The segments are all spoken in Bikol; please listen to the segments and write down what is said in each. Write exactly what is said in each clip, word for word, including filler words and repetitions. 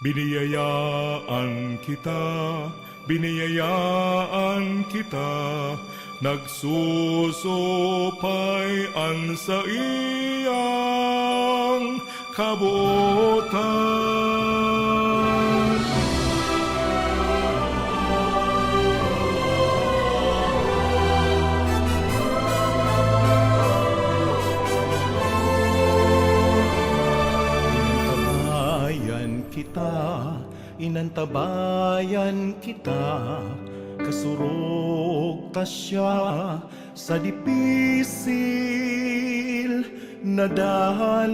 Biniyayaan kita, biniyayaan kita, nagsusupay an saiyang kabotan. Inantabayan kita, inantabayan kita, kasurog ta siya sa dipisil na dalan.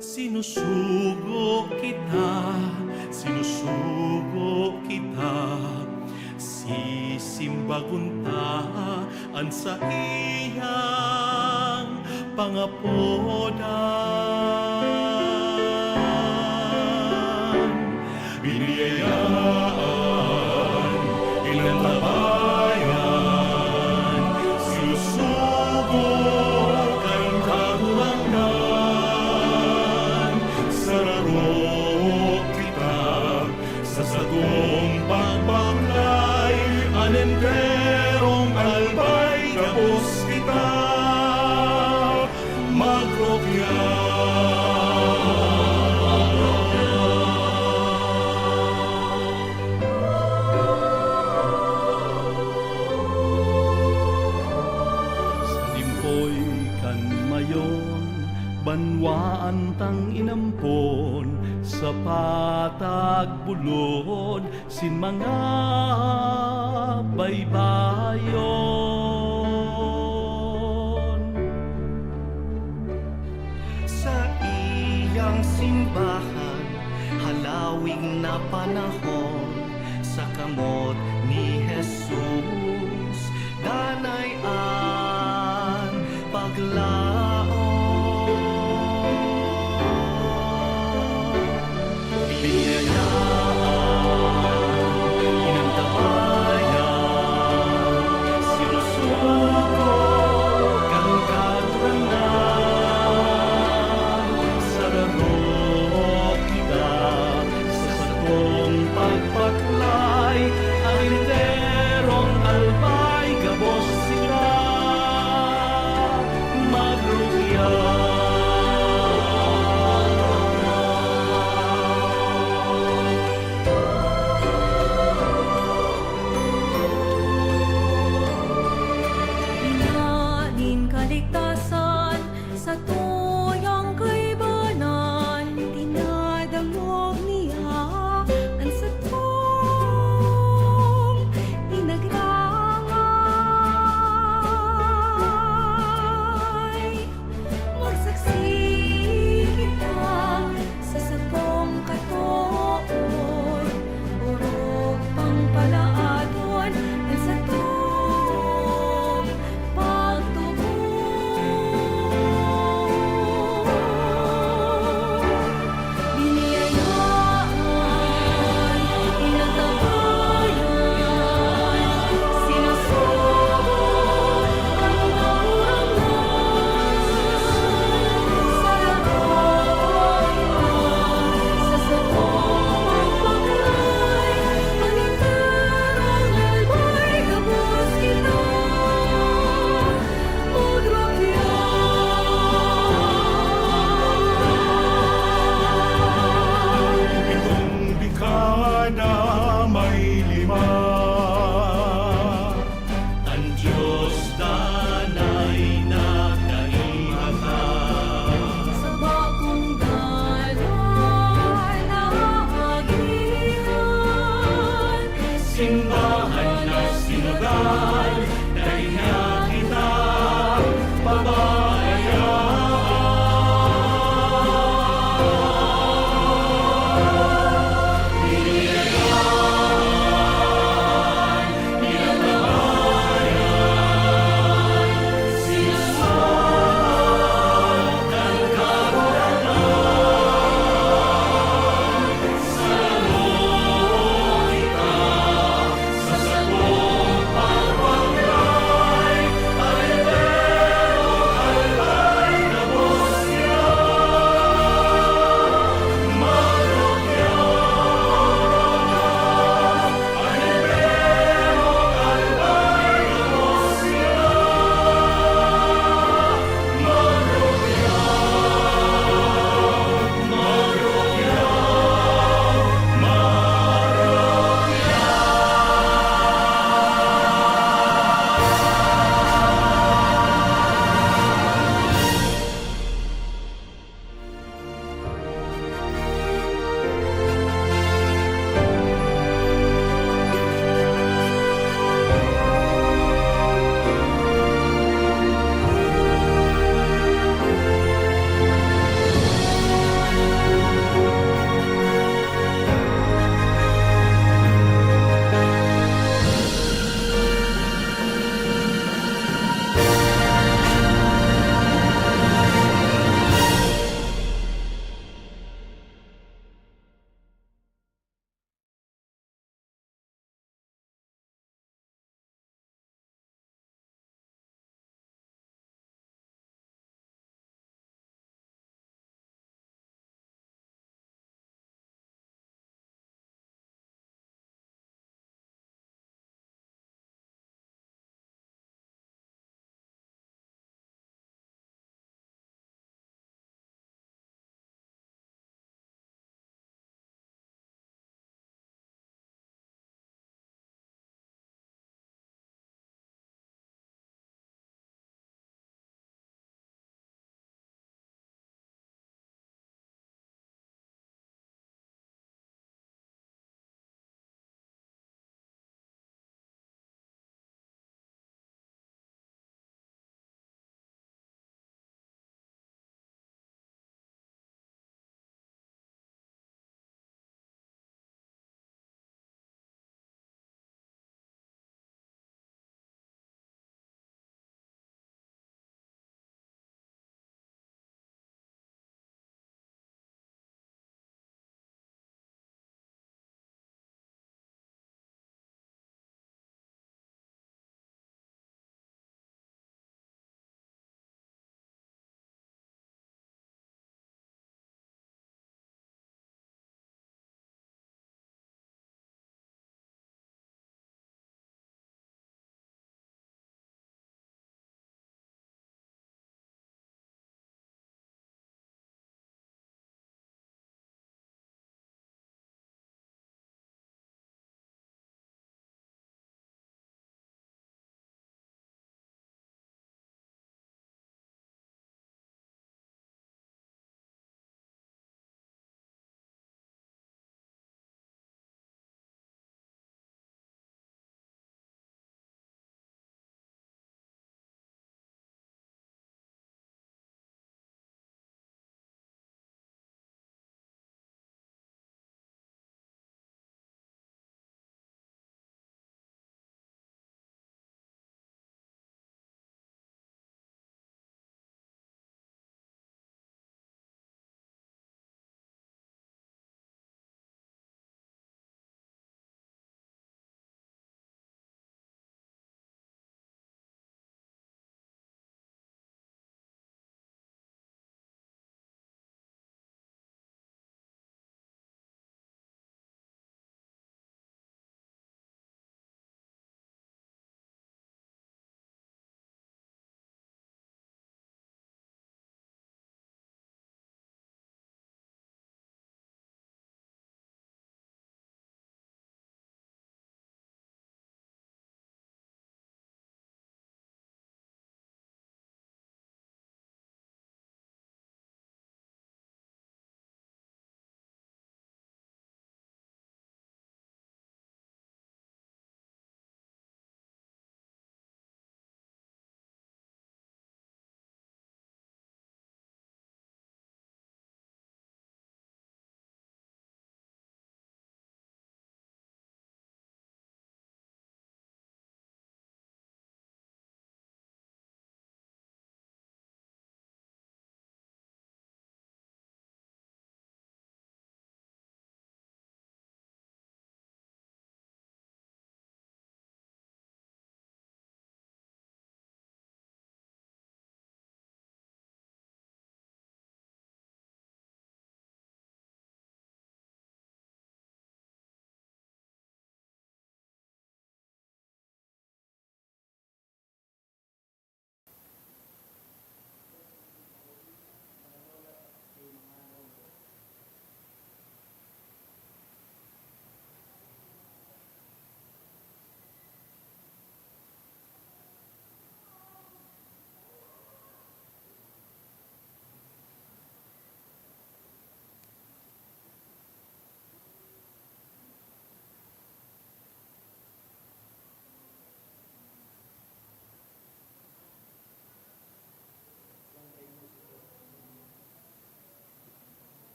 Sinusugo kita, sinusugo kita, sisimbagon ta an saiyang pangapodan. Biniyayaan, inantabayan, sinusugo kan Kagurangnan. Sararo kita sa satong pagbaklay, an enterong albay gabos kita magrukya. Sa limpoy kan mayon, banwaan tang inampon, sa patag bulod sin mga baybayon. Saiyang simbahan, halawig na panahon, sa kamot ni Jesus, danay an paglaom. Biniyayaan, inantabayan, sinusugo kan Kagurangnan. Sararo kita sa satong pagbaklay, an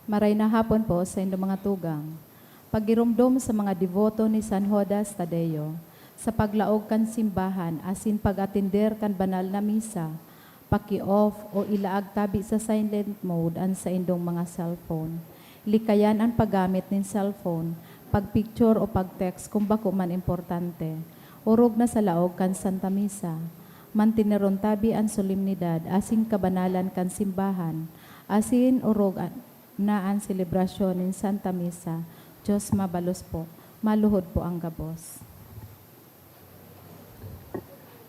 Maray na hapon po sa indo mga tugang. Pagiromdom sa mga deboto ni San Judas Tadeo, sa paglaog kan simbahan asin pag-atender kan banal na misa, paki-off o ilaag tabi sa silent mode an saindong mga cellphone. Likayan an paggamit nin cellphone, pag-picture o pag-text kun bako man importante. Orog na sa laog kan Santa Misa. Manteneron tabi an solemnidad asin kabanalan kan simbahan, asin orog an na an selebrasyon nin Santa Misa. Diyos mabalos po, maluhod po ang gabos.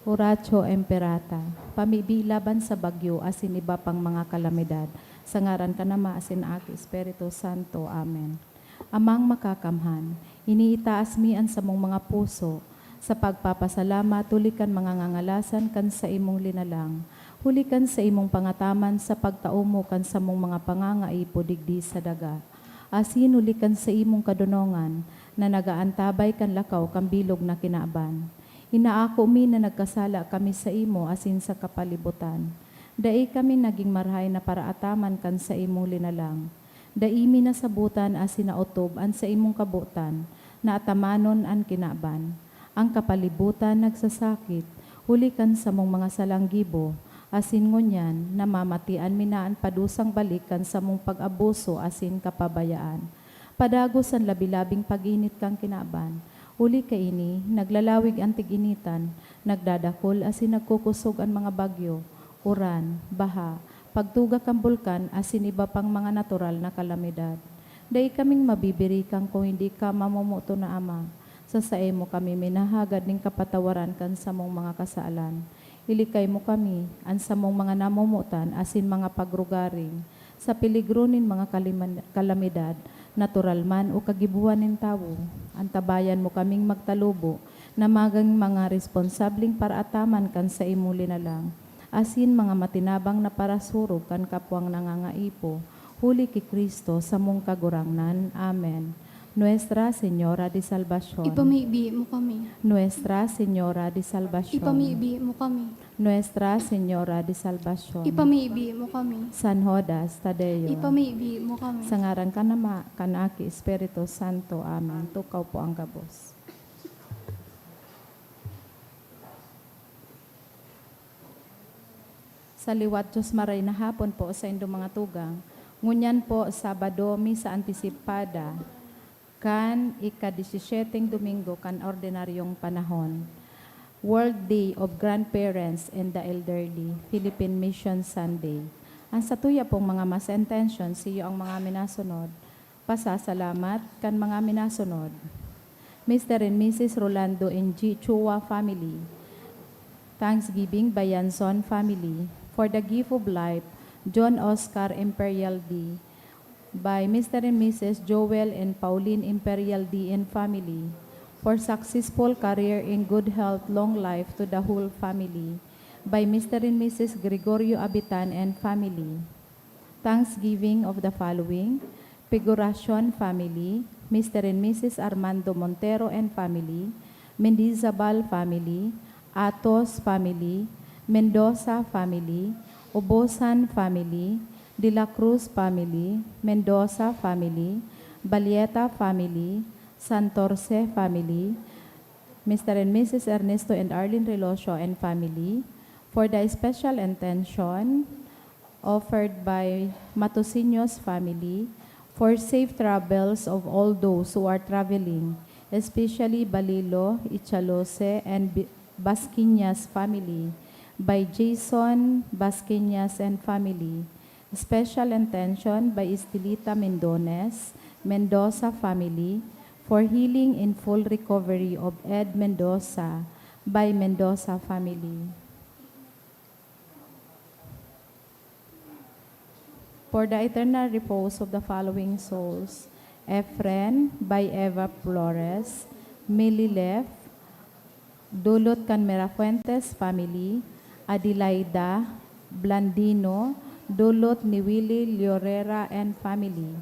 Oratio Imperata, pamibi laban sa bagyo asin iba pang mga kalamidad, sa ngaran kan Ama asin Aki Espiritu Santo. Amen. Amang Makakamhan, iniitaas mi an samong mga puso sa pagpapasalamat huli kan mga ngangalasan kan saimong linalang, huli kan saimong pangataman sa pagtao mo kan samong mga pangangaipo digdi sa daga, asin huli kan saimong kadonongan na nagaantabay kan lakaw kan bilog na kinaban. Inaako mi na nagkasala kami saimo asin sa kapalibutan. Dai kami nagin marahay na paraataman kan saimong linalang. Dai mi nasabotan asin naotob an saimong kabotan na atamanon an kinaban. Ang kapalibutan nagsasakit huli kan samong mga salang gibo, asin ngunyan namamatian mi na an padusang balik kan samong pag-abuso asin kapabayaan. Padagos an labi-labing pag-init kan kinaban. Huli kaini, naglalawig an tig-initan, nagdadakul asin nagkukosog an mga bagyo, uran, baha, pagtuga kan bulkan asin iba pang mga natural na kalamidad. Dai kaming mabibirikan kun hindi ka mamomoton na Ama. Sa saimo kami minahagad nin kapatawaran kan samong mga kasalan. Ilikay mo kami, an samong mga namomotan asin mga pagrugaring, sa peligro nin mga kaliman-, kalamidad, natural man o kagibohan nin tawo. Antabayan mo kaming magtalubo na magin mga responsableng paraataman kan saimong linalang, asin mga matinabang na parasurog kan kapwang nangangaipo, huli ki Cristo, samong Kagurangnan. Amen. Nuestra Señora de Salvacion. Ipamibi mo kami. Nuestra Señora de Salvacion. Ipamibi mo kami. Nuestra Señora de Salvacion. Ipamibi mo kami. San Judas Tadeo. Ipamibi mo kami. Sa ngaran kan Ama, kan Aki, Espiritu Santo. Amen. Tukaw po ang gabos. Sa liwat, Diyos maray na hapon po sa indo mga tugang. Ngunyan po, Sabado, Misa Antisipada kan ika-disisiyeteng Domingo kan Ordinaryong Panahon. World Day of Grandparents and the Elderly, Philippine Mission Sunday. Ang satuya pong mga mass intention, siyo ang mga minasunod. Pasasalamat kan mga minasunod. Mister and Missus Rolando and G. Chua family. Thanksgiving by Yanson family. For the gift of life, John Oscar Imperial D. By Mister and Missus Joel and Pauline Imperial D and family. For successful career and good health, long life to the whole family. By Mister and Missus Gregorio Abitan and family. Thanksgiving of the following: Figuracion family, Mister and Missus Armando Montero and family, Mendizabal family, Atos family, Mendoza family, Obosan family, De La Cruz family, Mendoza family, Balieta family, Santorce family, Mister and Missus Ernesto and Arlene Relocio and family, for the special intention offered by Matosiños family, for safe travels of all those who are traveling, especially Balilo, Ichalose, and Bi-, Basquiñas family, by Jason Basquiñas and family. Special intention by Estelita Mendones, Mendoza family, for healing and full recovery of Ed Mendoza, by Mendoza family. For the eternal repose of the following souls: Efren, by Eva Flores, Mililef, dulot kan Mirafuentes family, Adelaida, Blandino, dulot ni Willy Llorera and family,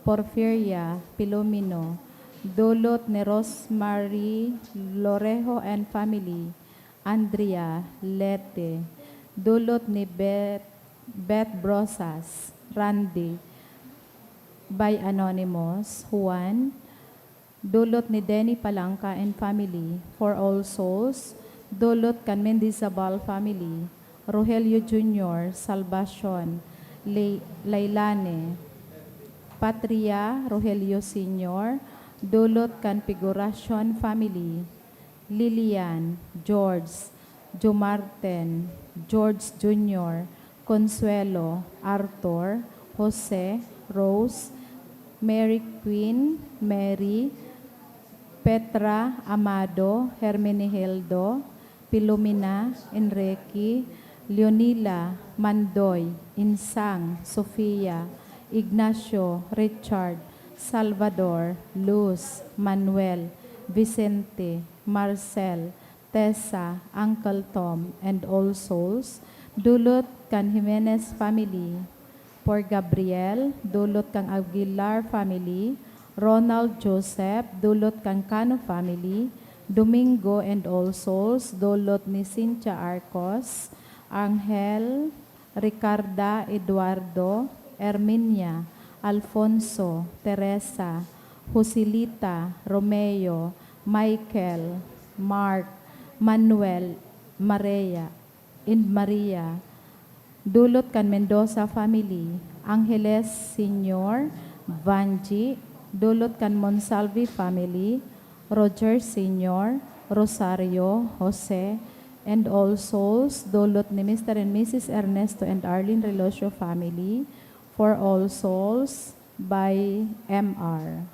Porfiria, Filomeno, dulot ni Rosemary Lorejo and family, Andrea, Lete, dulot ni Beth, Beth Brosas, Randy, By Anonymous, Juan, dulot ni Denny Palangka and family, for all souls, dulot kan Mendizabal family, Rogelio Junior, Salvacion, Lay-, Lailane, Patria, Rogelio Senior, dulot kan Figuracion family, Lilian, George, Jomarten, George Junior, Consuelo, Arthur, Jose, Rose, Mary Queen, Mary, Petra, Amado, Hermenegildo, Filomena, Enrique, Leonila, Mandoy, Insang, Sofia, Ignacio, Richard, Salvador, Luz, Manuel, Vicente, Marcel, Tessa, Uncle Tom, and all souls, dulot kan Jimenez family, for Gabriel, dulot kan Aguilar family, Ronald Joseph, dulot kan Cano family, Domingo and all souls, dulot ni Cynthia Arcos, Angel, Ricarda, Eduardo, Herminia, Alfonso, Teresa, Joselita, Romeo, Michael, Mark, Manuel, Maria, and Maria, dulot kan Mendoza family, Angeles Senior, Vanji, dulot kan Monsalve family, Roger Senior, Rosario, Jose, and all souls, dulot ni Mister and Missus Ernesto and Arlene Relocio family, for all souls, by M R.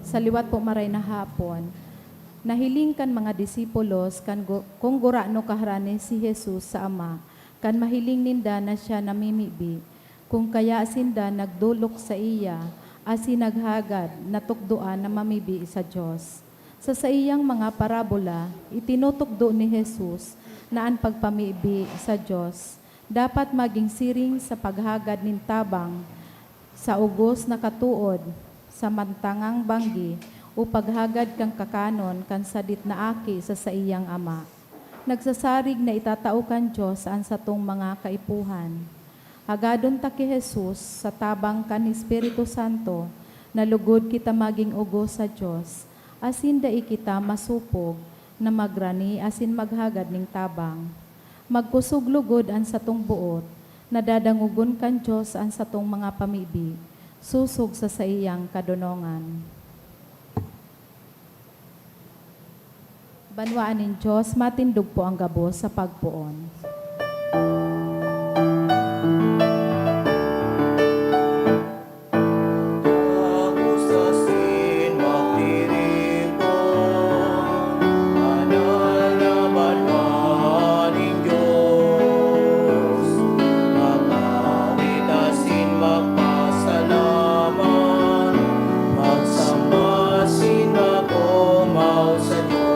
Sa liwat po, maray na hapon. Nahiling kan mga disipulos kan gu-, kung gurano kaharani si Jesus sa Ama, kan mahiling ninda na siya namimibi. Kung kaya sinda nagdolok saiya, asin naghagad na tukdoan na mamibi sa Dios. Sa saiyang mga parabola, itinutukdo ni Jesus na an pagpamibi sa Dios dapat magin siring sa paghagad nin tabang sa ugos na katood, sa mantangang banggi, o paghagad kan kakanon kan sadit na aki sa saiyang ama. Nagsasarig na itatao kan Dios an satong mga kaipuhan. Hagadon ta ki Jesus sa tabang kan Espiritu Santo, na lugod kita magin ogo sa Dios, asin dai kita masopog na magrani asin maghagad nin tabang. Magkosog lugod an satong boot, na dadangogon kan Dios an satong mga pamibi, sosog sa saiyang kadonongan. Banwaan nin Dios, matindog po ang gabos sa pagpoon. Dagos asin magtiripon, banal na banwaan nin Dios. Mag-awit asin magpasalamat, magsamba asin mag-omaw sa Dios.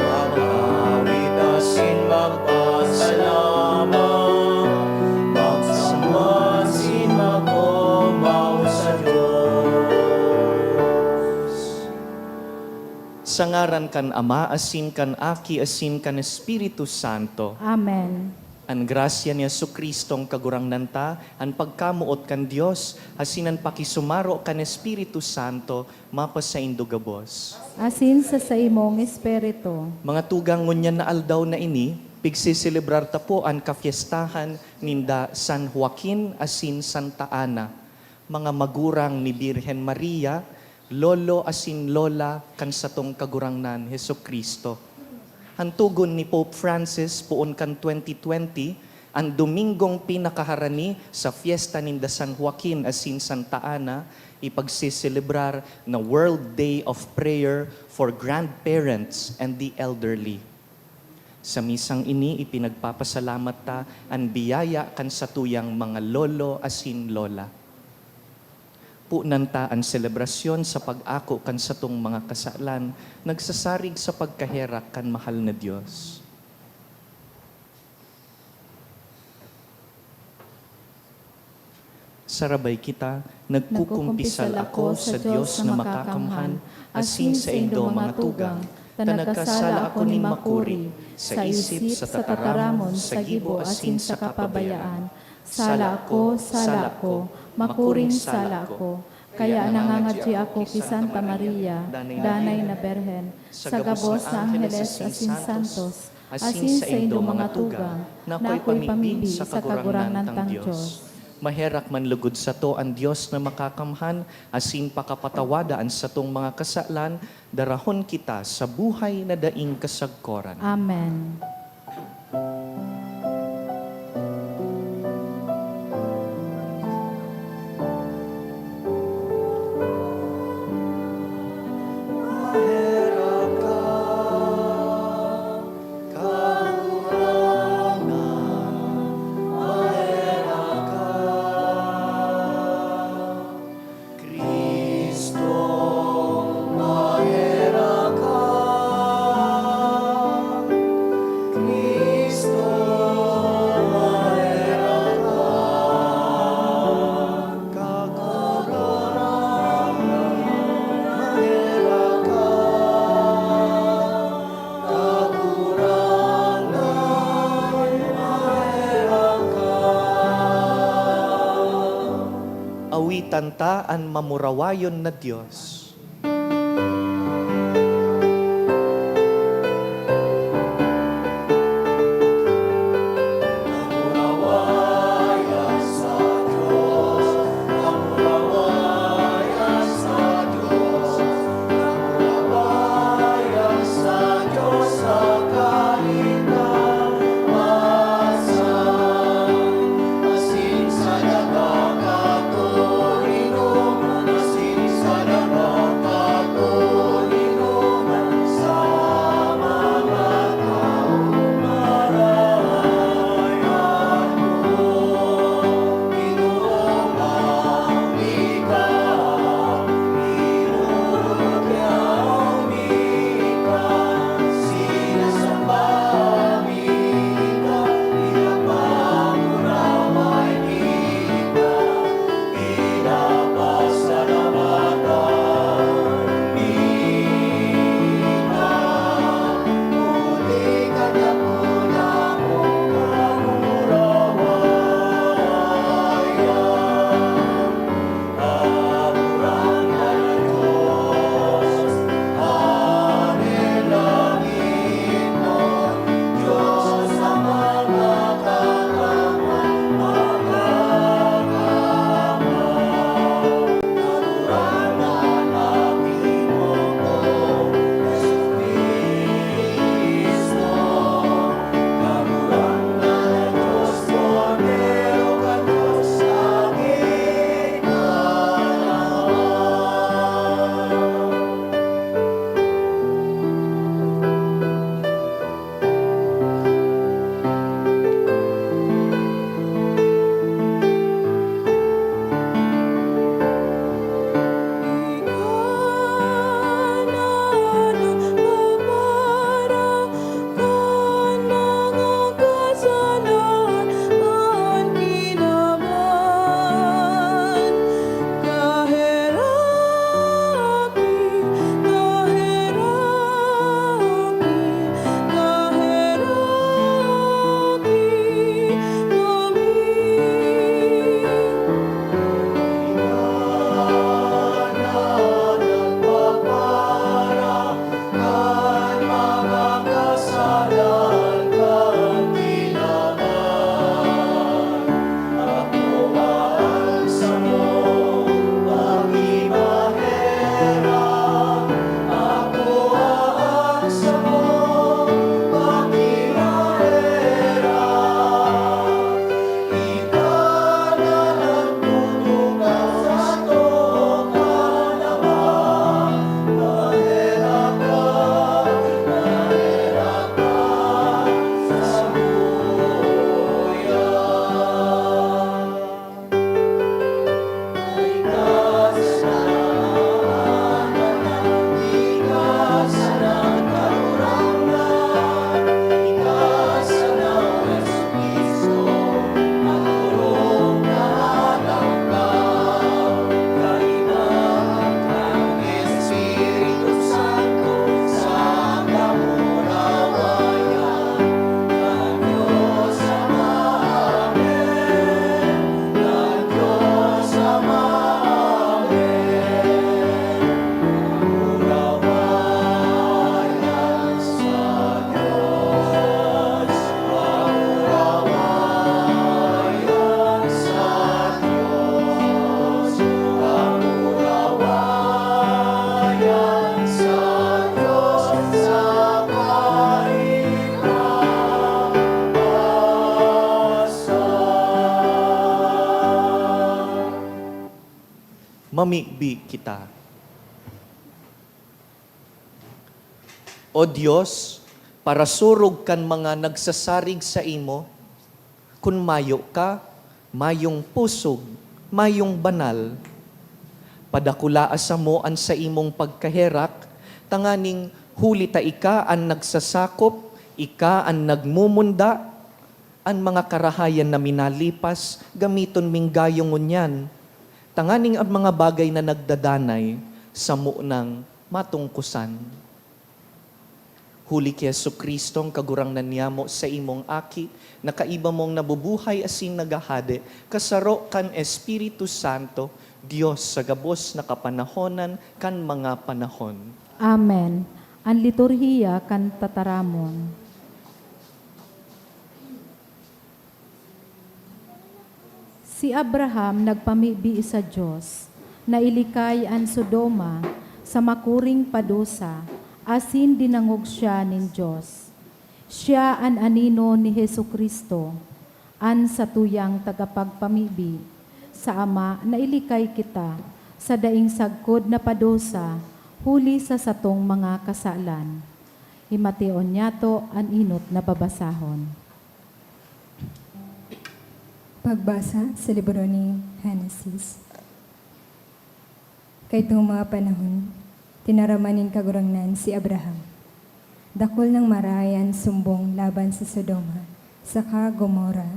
Mag-awit asin magpasalamat, magsamba asin mag-omaw sa Dios. Sa ngaran kan Ama, asin kan Aki, asin kan Espiritu Santo. Amen. An grasya ni Jesu-Cristong Kagurangnan ta, an pagkamoot kan Dios, asin an pakisumaro kan Espiritu Santo, mapasaindo gabos. Asin sa saimong espiritu. Mga tugang, ngunyan na aldaw na ini, pigseselebrar ta po an kafiestahan ninda San Joaquin asin Santa Ana, mga magurang ni Birhen Maria, lolo asin lola kan satong Kagurangnan Jesu-Cristo. An togon ni Pope Francis poon kan twenty twenty, an Dominggong pinakaharani sa fiesta ninda San Joaquin asin Santa Ana, ipagseselebrar na World Day of Prayer for Grandparents and the Elderly. Sa misang ini, ipinagpapasalamat ta an biyaya kan satuyang mga lolo asin lola. Punan ta an selebrasyon sa pag-ako kan satong mga kasalan, nagsasarig sa pagkaherak kan mahal na Dios. Sarabay kita, nagkukumpisal ako sa Dios na makakamhan, asin saindo, mga tugang, ta nagkasala ako nin makuri, sa isip, sa tataramon, sa gibo, asin sa kapabayaan. Sala ako, sala ako, makuring sala ako. Kaya nangangadyi ako ki Santa Maria, Danay na Birhen, sa gabos na angheles asin santos, asin saindo, mga tugang, na ako'y pamibi sa Kagurangnan tang Dios. Maherak man lugod sato an Dios na makakamhan, asin pakapatawada an satong mga kasalan, darahon kita sa buhay na daing kasagkoran. Amen. Cristo, maherak ka. Cristo, maherak ka. Kagurangnan, maherak ka. Kagurangnan, maherak ka. Awitan ta an mamurawayon na Dios. Mamibi kita. O Dios, parasurog kan mga nagsasarig saimo, kun mayo ka, mayong pusog, mayong banal. Padakulaa samo an saimong pagkaherak, tanganing huli ta ika an nagsasakop, ika an nagmumunda, an mga karahayan na minalipas, gamiton ming gayo ngunyan, tanganing an mga bagay na nagdadanay, samo nang matungkosan. Huli ki Jesu-Cristo, an Kagurangnan niyamo, saimong Aki, na kaiba mong nabubuhay asin naghahade, kasaro kan Espiritu Santo, Dios sa gabos na kapanahonan kan mga panahon. Amen. An liturhiya kan tataramon. Si Abraham nagpamibi sa Dios na ilikay an Sodoma sa makuring padusa, asin dinangog siya nin Dios. Siya an anino ni Jesu-Cristo, an satuyang tagapagpamibi. Sa Ama na ilikay kita sa daing sagkod na padusa huli sa satong mga kasalan. Himateon niyato an enot na babasahon. Pagbasa sa libro ni Henesis. Kaitong mga panahon, tinaraman nin Kagurangnan si Abraham. Dakul nang marahay an sumbong laban sa Sodoma saka Gomorra,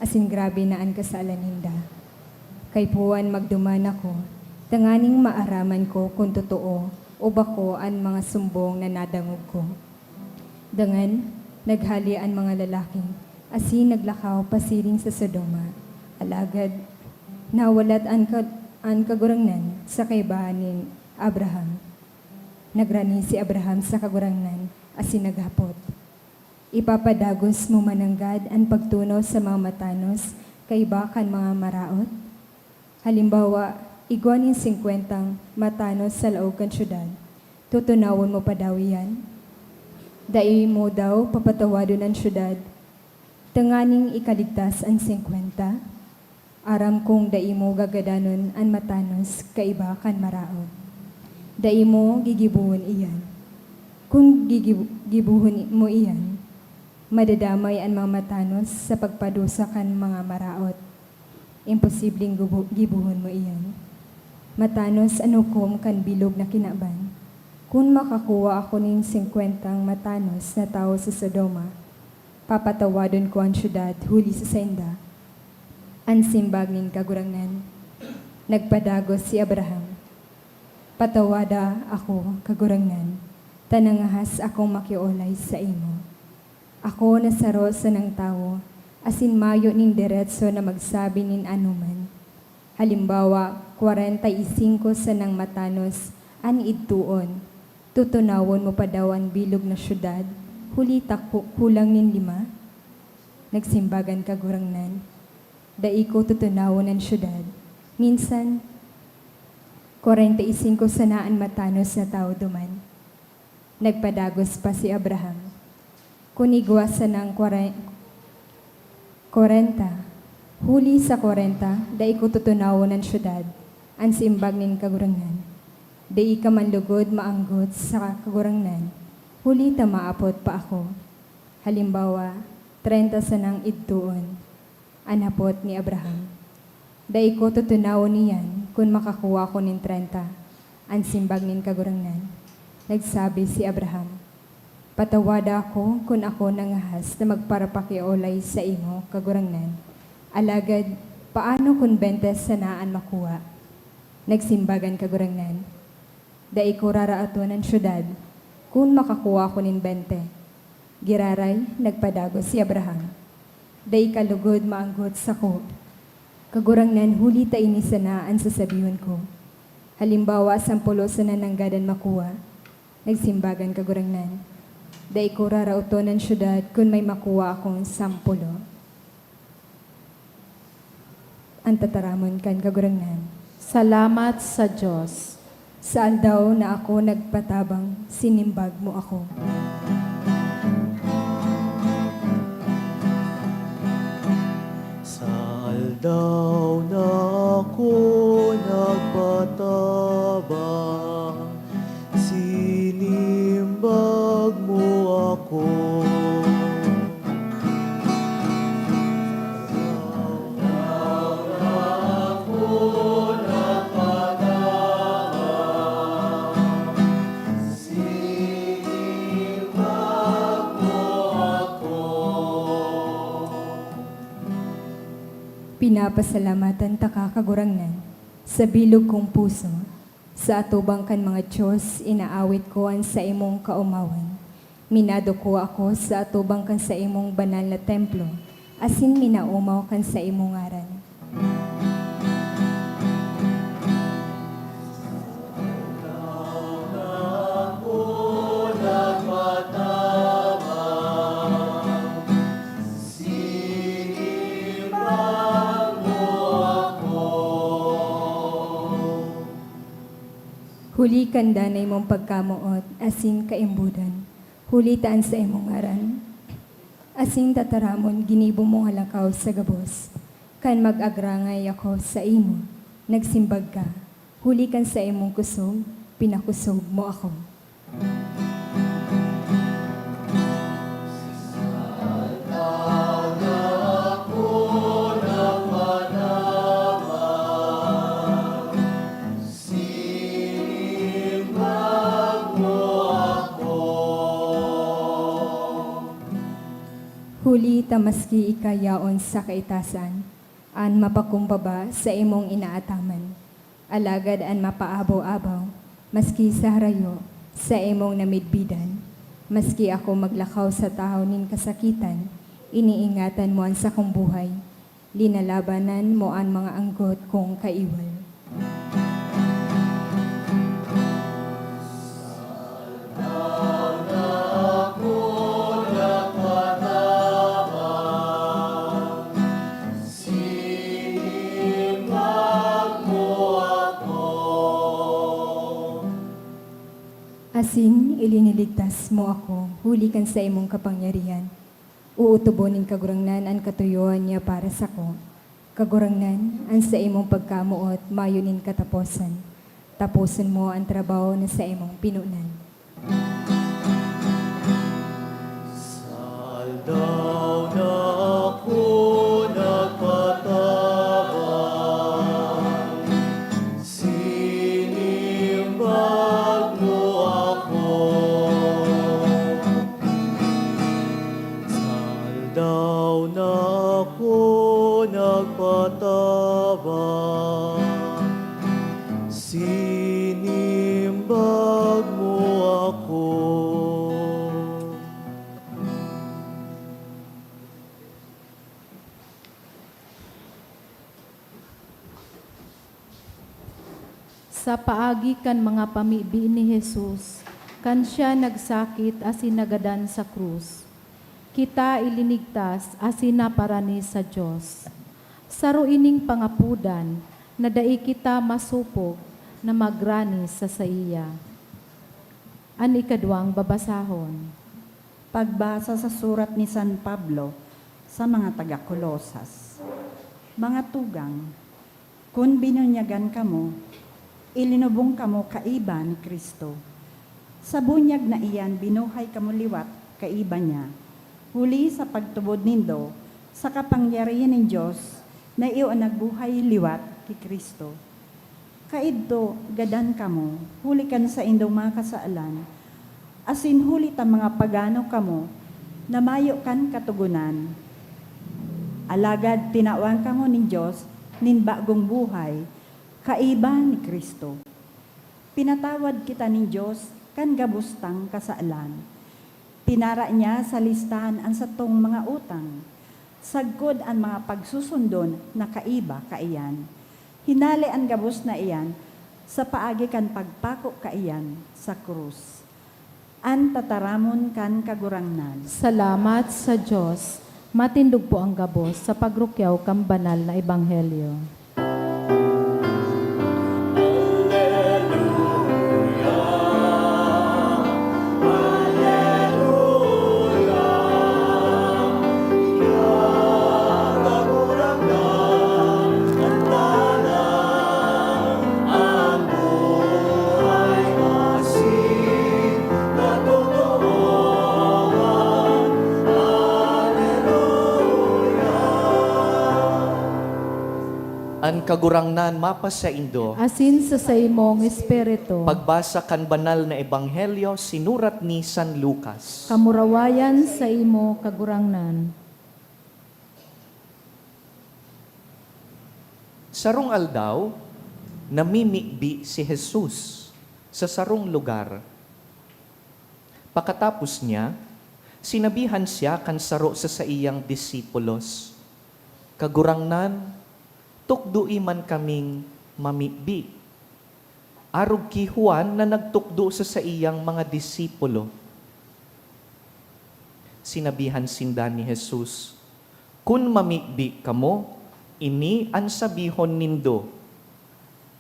asin grabe na an kasalan ninda. Kaipuhan magduman ako, tanganing maaraman ko kun totoo o bako an mga sumbong na nadangog ko. Dangan, naghale an mga lalaki asin naglakaw pasiring sa Sodoma. Alagad, nawalat an ka-, an Kagurangnan sa kaibahan ni Abraham. Nagrani si Abraham sa Kagurangnan asin naghapot, "Ipapadagos mo man nanggad an pagtunaw sa mga matanos kaiba kan mga maraot? Halimbawa, igwa nin singkwentang matanos sa laog kan syudad, tutunawon mo pa daw iyan? Dai mo daw papatawadon an syudad tanganing ikaligtas an singkwenta? Aram kong dai mo gagadanon an matanos kaiba kan maraot. Dai mo gigibohon iyan. Kun gigib-, gibohon mo iyan, madadamay an mga matanos sa pagpadusa kan mga maraot. Imposibleng gubo-, gibohon mo iyan. Matanos an hukom kan bilog na kinaban. Kun makakuha ako nin singkwentang matanos na tawo sa Sodoma, papatawadon ko an syudad huli sa sainda." An simbag nin Kagurangnan. Nagpadagos si Abraham, "Patawada ako, Kagurangnan, ta nangahas akong makiolay saimo. Ako na saro sanang tawo, asin mayo nin deretso na magsabi nin anoman. Halimbawa, kwarenta y singko sanang matanos an idtoon, tutunawon mo pa daw an bilog na syudad, huli ta ku-, kulang nin lima?" Nagsimbag an Kagurangnan, "Dai ko tutunawon an syudad. Minsan, kwarenta y singko sana an matanos na tawo duman." Nagpadagos pa si Abraham, "Kun igwa sanang kware-, kwarenta, huli sa kwarenta, dai ko tutunawon an syudad," an simbag nin Kagurangnan. Dai ka man lugod maanggot sa Kagurangnan, huli ta maapot pa ako. Halimbawa, trenta sanang idtoon. An hapot ni Abraham, "Dai ko tutunawon iyan kun makakuha ako nin trenta," an simbag nin Kagurangnan. Nagsabi si Abraham, "Patawada ako kun ako nangahas na magparapakiolay saimo, Kagurangnan. Alagad paano kun bente sana an makuha?" Nagsimbag an Kagurangnan, "Dai ko raraoton an syudad kun makakuha ako nin bente." Giraray, nagpadagos si Abraham, "Dai ka lugod maanggot sako, Kagurangnan, huli ta ini sana an sasabihon ko. Halimbawa, sampulo sana nanggad an makuha." Nagsimbag an Kagurangnan, "Dai ko raraoton an syudad kun may makuha akong sampulo." An tataramon kan Kagurangnan. Salamat sa Dios. Sa aldaw na ako nagpatabang, sinimbag mo ako. Sa aldaw na ako nagpatabang, Pasalamatan taka, Kagurangnan, sa bilog kong puso. Sa atubang kan mga dios, inaawit ko an saimong kaomawan. Minadukuha ako sa atubang kan saimong banal na templo, asin minaomaw kan saimong ngaran. Huli kan danay mong pagkamoot asin kaimbodan, huli ta an saimong ngaran asin tataramon ginibo mong halangkaw sa gabos. Kan mag-agrangay ako saimo, nagsimbag ka, huli kan saimong kusog, pinakusog mo ako. Huli ta maski ika yaon sa kaitasan, an mapakumbaba saimong inaataman, alagad an mapaabaw-abaw, maski sa harayo, saimong namidbidan. Maski ako maglakaw sa tahaw nin kasakitan, iniingatan mo an sakong buhay. Linalabanan mo an mga anggot kong kaiwal. Asin iliniligtas mo ako huli kan saimong kapangyarihan. Ootobon nin Kagurangnan an katuyohan niya para sako. Kagurangnan, an saimong pagkamoot mayo nin kataposan. Taposon mo an trabaho na saimong pinunan. Sa aldaw na ako nagpatabang, sinimbag mo ako. Sa aldaw na ako nagpatabang, sinimbag mo ako. Sa paagi kan mga pamibi ni Jesus, kan siya nagsakit asin nagadan sa krus, kita ilinigtas asin naparani sa Dios. Saro ining pangapodan na dai kita masopog na magrani sa saiya. An ikaduwang babasahon. Pagbasa sa surat ni San Pablo sa mga taga Colosas. Mga tugang, kun binunyagan kamo, ilinubong kamo kaiba ni Cristo. Sa bunyag na iyan binuhay kamo liwat kaiba niya, huli sa pagtubod nindo sa kapangyarihan nin Dios na iyo an nagbuhay liwat ki Cristo. Kaidto, gadan kamo, huli kan saindong mga kasalan, asin huli ta mga pagano kamo na mayo kan Katogonan. Alagad tinawan kamo nin Dios nin bagong buhay kaiba ni Cristo. Pinatawad kita nin Dios kan gabos tang kasalan. Pinara niya sa listahan an satong mga utang, sagkod an mga pagsusundon na kaiba kaiyan. Hinale an gabos na iyan sa paagi kan pagpako kaiyan sa krus. An tataramon kan Kagurangnan. Salamat sa Dios. Matindog po ang gabos sa pagrukyaw kan banal na ebanghelyo. An Kagurangnan mapasaindo. Asin sa saimong espiritu. Pagbasa kan Banal na Ebanghelyo sinurat ni San Lucas. Kamurawayan saimo, Kagurangnan. Sarong aldaw, namimibi si Jesus sa sarong lugar. Pakatapos niya, sinabihan siya kan saro sa saiyang disipulos, "Kagurangnan, tukdoe man kaming mamibi, arog ki Juan na nagtukdo sa saiyang mga disipulo." Sinabihan sinda ni Jesus, "Kun mamibi kamo, ini an sabihon nindo: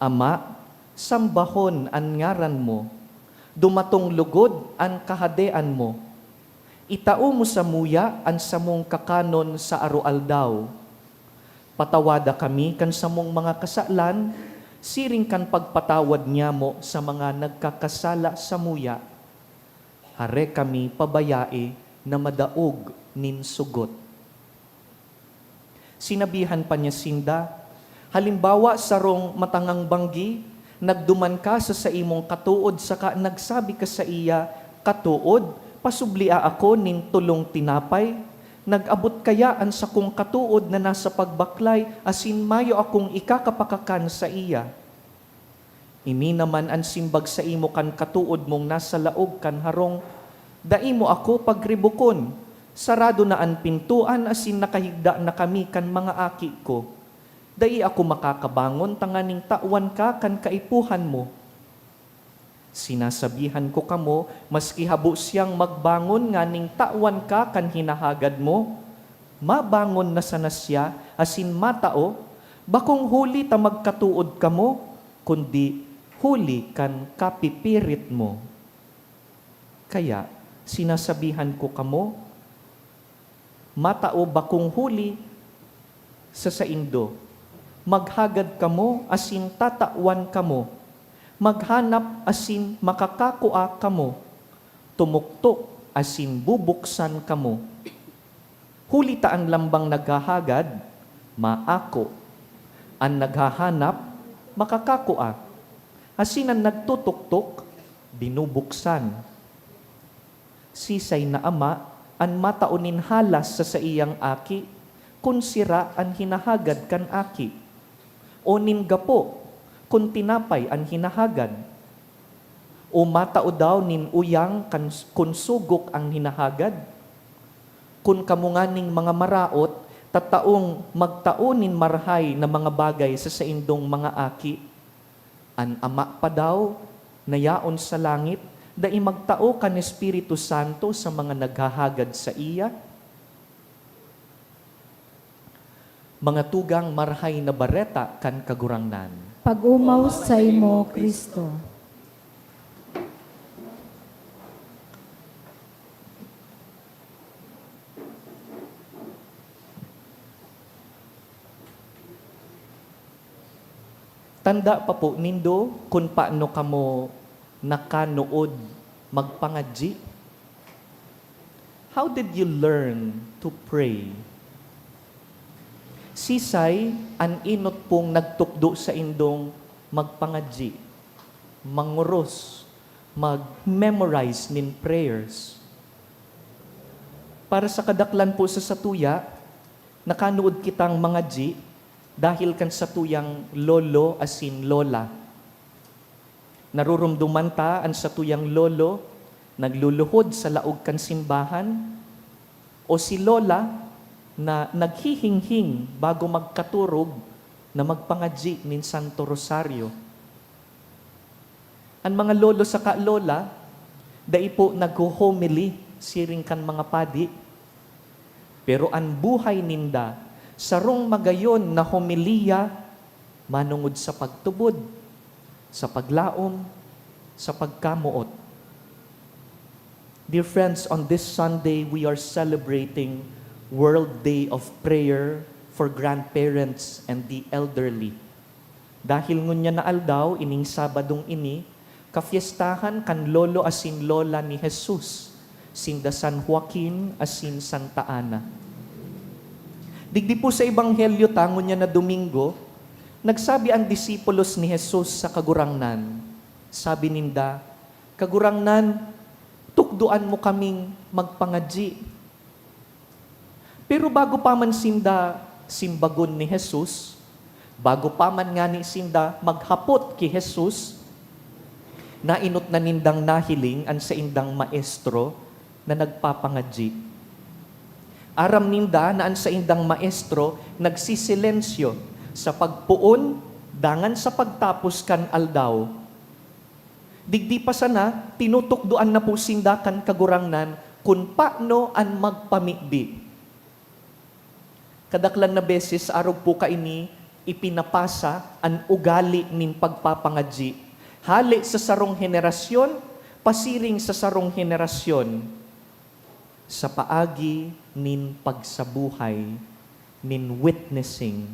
'Ama, sambahon an ngaran mo. Dumatong logod an kahadean mo. Itao mo samuya an samong kakanon sa aroaldaw. Patawada kami kan samong mga kasalan, siring kan pagpatawad nyamo sa mga nagkakasala samuya. Hare kami pabayae na madaog nin sugot." Sinabihan pa niya sinda, "Halimbawa, sarong matangang banggi, nagduman ka sa saimong katood saka nagsabi ka saiya, 'Katood, pasublia ako nin tolong tinapay.' Nag-abot kaya an sakong katood na nasa pagbaklay asin mayo akong ikakapakakan saiya?" Ini naman an simbag saimo kan katood mong nasa laog kan harong, "Dai mo ako pagribokon. Sarado na an pintoan asin nakahigda na kami kan mga aki ko. Dai ako makakabangon tanganing tawan ka kan kaipuhan mo." Sinasabihan ko kamo, maski habo siyang magbangon nganing tawan ka kan hinahagad mo, mabangon na sana siya asin matao, bakong huli ta magkatood kamo, kundi huli kan kapipirit mo. Kaya, sinasabihan ko kamo, matao bakong huli sa saindo. Maghagad kamo asin tatawan kamo. Maghanap asin makakakua kamo. Tumuktok asin bubuksan kamo. Huli ta an lambang naghahagad, maako. An naghahanap, makakakua. Asin an nagtutuktok, binubuksan. Sisay na ama an matao nin halas sa saiyang aki, kun sira an hinahagad kan aki? O nin gapo, kun tinapay an hinahagad? O matao daw nin uyang kan, kun sugok an hinahagad? Kun kamo nganing mga maraot, tataong magtao nin marahay na mga bagay sa saindong mga aki, an Ama pa daw na yaon sa langit dai magtao kan Espiritu Santo sa mga naghahagad saiya? Mga tugang, Marahay na Bareta kan Kagurangnan. Pag-omaw saimo, Cristo. Tanda pa po nindo kun paano kamo nakanood magpangadyi? How did you learn to pray? Sisay an enot pong nagtukdo saindong magpangadyi, mangoros, mag-memorize nin prayers? Para sa kadaklan po sa satuya, nakanood kitang mangadyi dahil kan satuyang lolo asin lola. Naruromdoman ta an satuyang lolo nagluluhod sa laog kan simbahan, o si lola na naghihinghing bago magkaturog na magpangadyi nin Santo Rosario. An mga lolo saka lola, dai po nagho-homily siring kan mga padi, pero an buhay ninda sarong magayon na homilya manongod sa pagtubod, sa paglaom, sa pagkamoot. Dear friends, on this Sunday, we are celebrating World Day of Prayer for Grandparents and the Elderly. Dahil ngunyan na aldaw, ining Sabadong ini, kafiestahan kan lolo asin lola ni Jesus, sinda San Joaquin asin Santa Ana. Digdi po sa Ebanghelyo ta ngunyan na Domingo, nagsabi an disipulos ni Jesus sa Kagurangnan. Sabi ninda, "Kagurangnan, tukdoan mo kaming magpangadyi." Pero bago pa man sinda simbagon ni Jesus, Bago pa man ngani sinda maghapot ki Jesus, naenot na nindang nahiling an saindang maestro na nagpapangadyi. Aram ninda na an saindang maestro nagsisilensyo sa pagpoon dangan sa pagtapos kan aldaw. Digdi pa sana, tinutukdoan na po sinda kan Kagurangnan kun paano an magpamibi. Kadaklan na beses sa arog po kaini, ipinapasa an ugali nin pagpapangadyi, hale sa sarong henerasyon pasiring sa sarong henerasyon, sa paagi nin pagsabuhay, nin witnessing.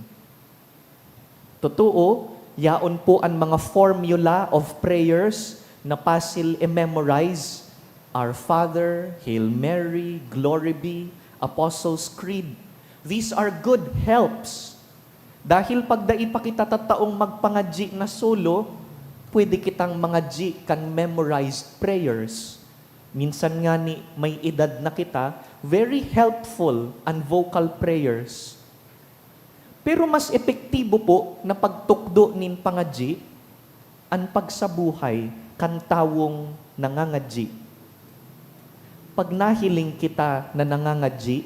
Totoo, yaon po an mga formula of prayers na pasil i-memorize, Our Father, Hail Mary, Glory Be, Apostles' Creed. These are good helps. Dahil pag dai pa kita tataong magpangadyi na solo, pwede kitang mangadyi kan memorized prayers. Minsan ngani may edad na kita, very helpful an vocal prayers. Pero mas epektibo po na pagtukdo nin pangadyi an pagsabuhay kan tawong nangangadyi. Pag nahiling kita na nangangadyi,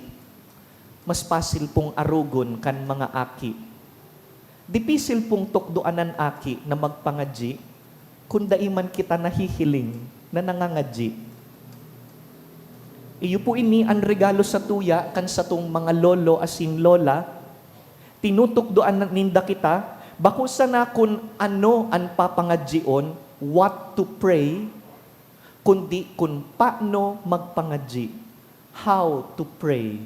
mas pasil pong arogon kan mga aki. Dipisil pong tukdoan an aki na magpangadyi kun dai man kita nahihiling na nangangadyi. Iyo po ini an regalo satuya kan satong mga lolo asin lola. Tinutukdoan ninda kita, bako sana kun ano an papangadyion, what to pray, kundi kun paano magpangadyi, how to pray.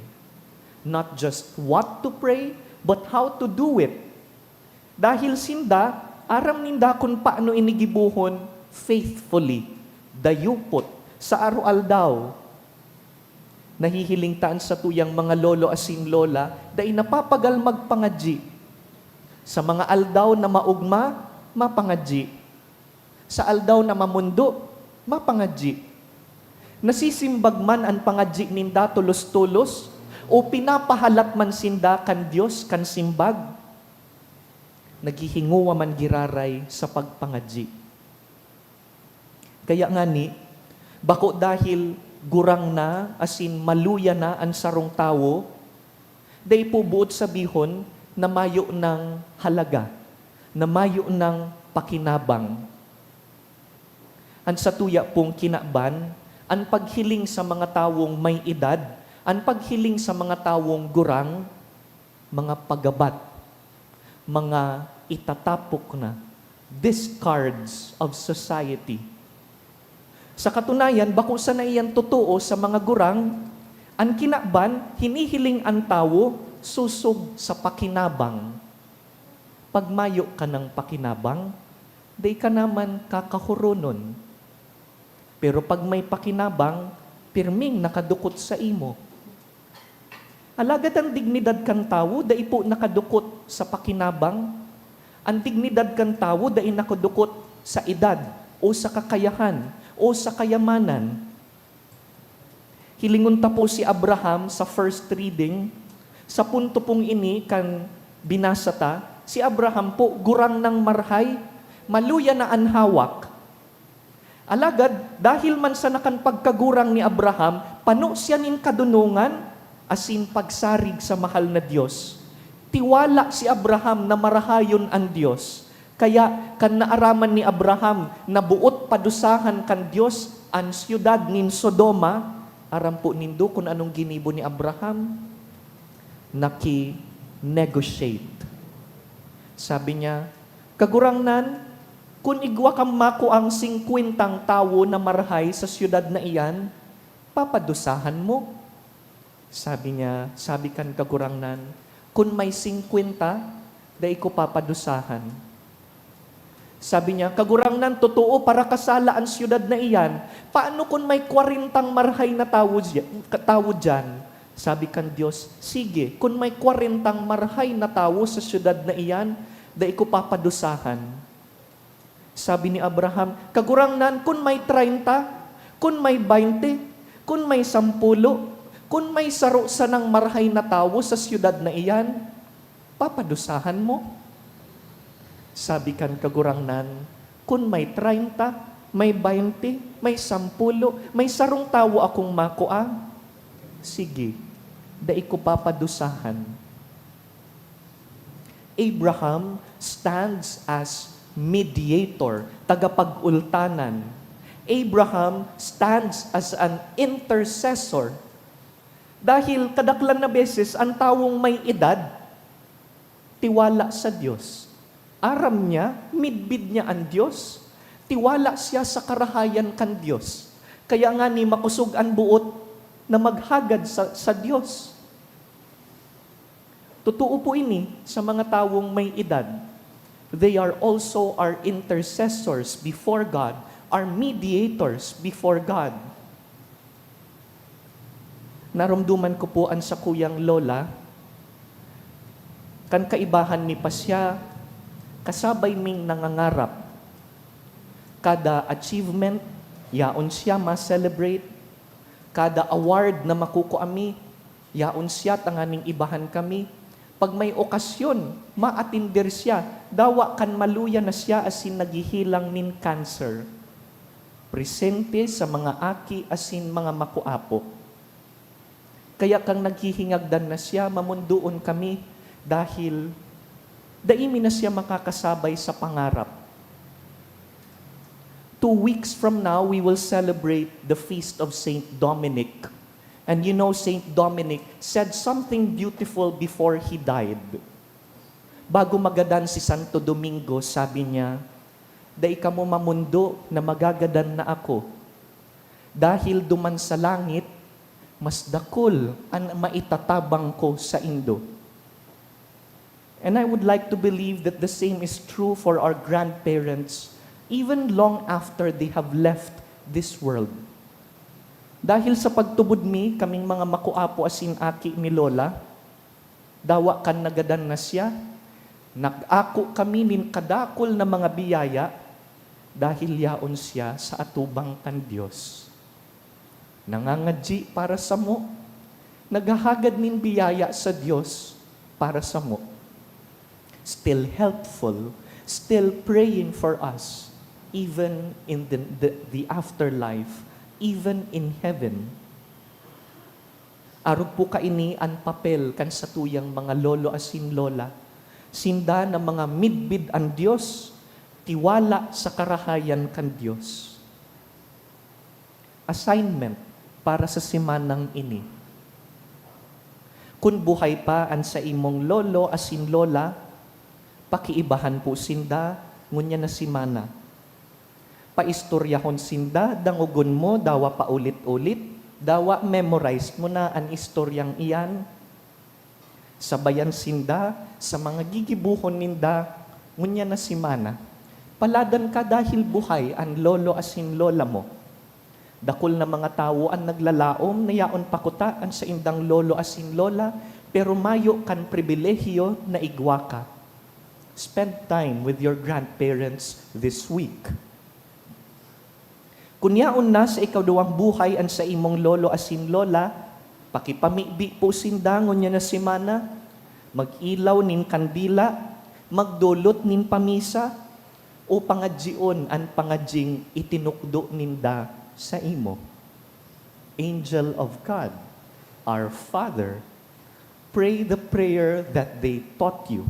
Not just what to pray, but how to do it. Dahil sinda, aram ninda kun paano ini gibohon faithfully, dayupot, sa aroaldaw. Nahihiling ta an satuyang mga lolo asin lola, dai napapagal magpangadyi. Sa mga aldaw na maogma, mapangadyi. Sa aldaw na mamondo, mapangadyi. Nasisimbag man an pangadyi ninda tolos-tolos, o pinapahalat man sinda kan Dios kan simbag? Naghihingowa man giraray sa pagpangadyi. Kaya ngani, bako dahil gurang na asin maluya na an sarong tawo, dai po boot sabihon na mayo nang halaga, na mayo nang pakinabang. An satuya pong kinaban, an paghiling sa mga tawong may edad, an paghiling sa mga tawong gurang, mga pagabat, mga itatapok na, discards of society. Sa katunayan, bako sana iyan totoo sa mga gurang. An kinaban, hinihiling an tawo sosog sa pakinabang. Pag mayo ka nang pakinabang, dai ka naman kakahoronon. Pero pag may pakinabang, pirming nakadukot sa imo. Alagad an dignidad kan tawo dai po nakadukot sa pakinabang. An dignidad kan tawo dai nakadukot sa edad, o sa kakayahan, o sa kayamanan. Hilingon ta po si Abraham sa first reading, sa punto pong ini kan binasa ta, si Abraham po gurang nang marhay, maluya na an hawak. Alagad, dahil man sana kan pagkagurang ni Abraham, pano siya nin kadonongan asin pagsarig sa mahal na Dios. Tiwala si Abraham na marahayon an Dios. Kaya, kan naaraman ni Abraham na boot padusahan kan Dios an siyudad nin Sodoma, aram po nindo kun anong ginibo ni Abraham? Naki-negotiate. Sabi niya, "Kagurangnan, kun igwa kang makuang singkwentang tawo na marahay sa siyudad na iyan, papadusahan mo?" Sabi niya, sabi kan Kagurangnan, "Kun may singkwenta, dai ko papadusahan." Sabi niya, "Kagurangnan, totoo, parakasala an siyudad na iyan. Paano kun may kwarentang marahay na tawo diya-, tawo diyan?" Sabi kan Dios, "Sige, kun may kwarentang marahay na tawo sa siyudad na iyan, dai ko papadusahan." Sabi ni Abraham, "Kagurangnan, kun may treinta, kun may baynte, kun may sampulo, kun may saro sanang marahay na tawo sa siyudad na iyan, papadusahan mo?" Sabi kan Kagurangnan, "Kun may treinta, may baynte, may sampulo, may sarong tawo akong makua, sige, dai ko papadusahan." Abraham stands as mediator, tagapag-ultanan. Abraham stands as an intercessor. Dahil kadaklan na beses, an tawong may edad, tiwala sa Dios. Aram niya, midbid niya an Dios. Tiwala siya sa karahayan kan Dios. Kaya ngani makosog an boot na maghagad sa, sa Dios. Totoo po ini sa mga tawong may edad. They are also our intercessors before God, our mediators before God. Naromdoman ko po an sakuyang lola. Kan kaibahan mi pa siya, kasabay ming nangangarap. Kada achievement, yaon siya ma-celebrate. Kada award na makukua mi, yaon siya tanganing ibahan kami. Pag may okasyon, maatinder siya. Dawa kan maluya na siya asin naghihilang nin cancer. Presente sa mga aki asin mga makuapo. Kaya kan naghihingagdan na siya, mamondoon kami dahil dai mi na siya makakasabay sa pangarap. Two weeks from now, we will celebrate the feast of Saint Dominic. And you know, Saint Dominic said something beautiful before he died. Bago magadan si Santo Domingo, sabi niya, "Dai kamo mamondo na magagadan na ako. Dahil duman sa langit, mas dakul an maitatabang ko saindo." And I would like to believe that the same is true for our grandparents, even long after they have left this world. Dahil sa pagtubod mi, kaming mga makuapo asin aki ni Lola, dawa kan nagadan na siya, nag-ako kami nin kadakul na mga biyaya dahil yaon siya sa atubang kan Dios. Nangangadyi para samo, naghahagad nin biyaya sa Dios para samo. Still helpful, still praying for us, even in the, the, the afterlife, even in heaven. Arog po kaini an papel kan satuyang mga lolo asin lola. Sinda na mga midbid an Dios, tiwala sa karahayan kan Dios. Assignment para sa semanang ini. Kun buhay pa an saimong lolo asin lola, pakiibahan po sinda ngunyan na semana. Paistoryahon sinda, dangogon mo, dawa paulit-ulit, dawa memorize mo na an istoryang iyan. Sabayan sinda sa mga gigibohon ninda ngunyan na semana. Paladan ka dahil buhay an lolo asin lola mo. Dakul na mga tawo an naglalaom na yaon pa kuta an saindang lolo asin lola, pero mayo kan pribilehiyo na igwa ka. Spend time with your grandparents this week. Kun yaon na sa ikaduwang buhay an saimong lolo asin lola, pakipamibi po sinda ngunyan na semana, mag-ilaw nin kandila, magdolot nin pamisa, o pangadyion an pangadying itinukdo ninda saimo. Angel of God, our Father, pray the prayer that they taught you.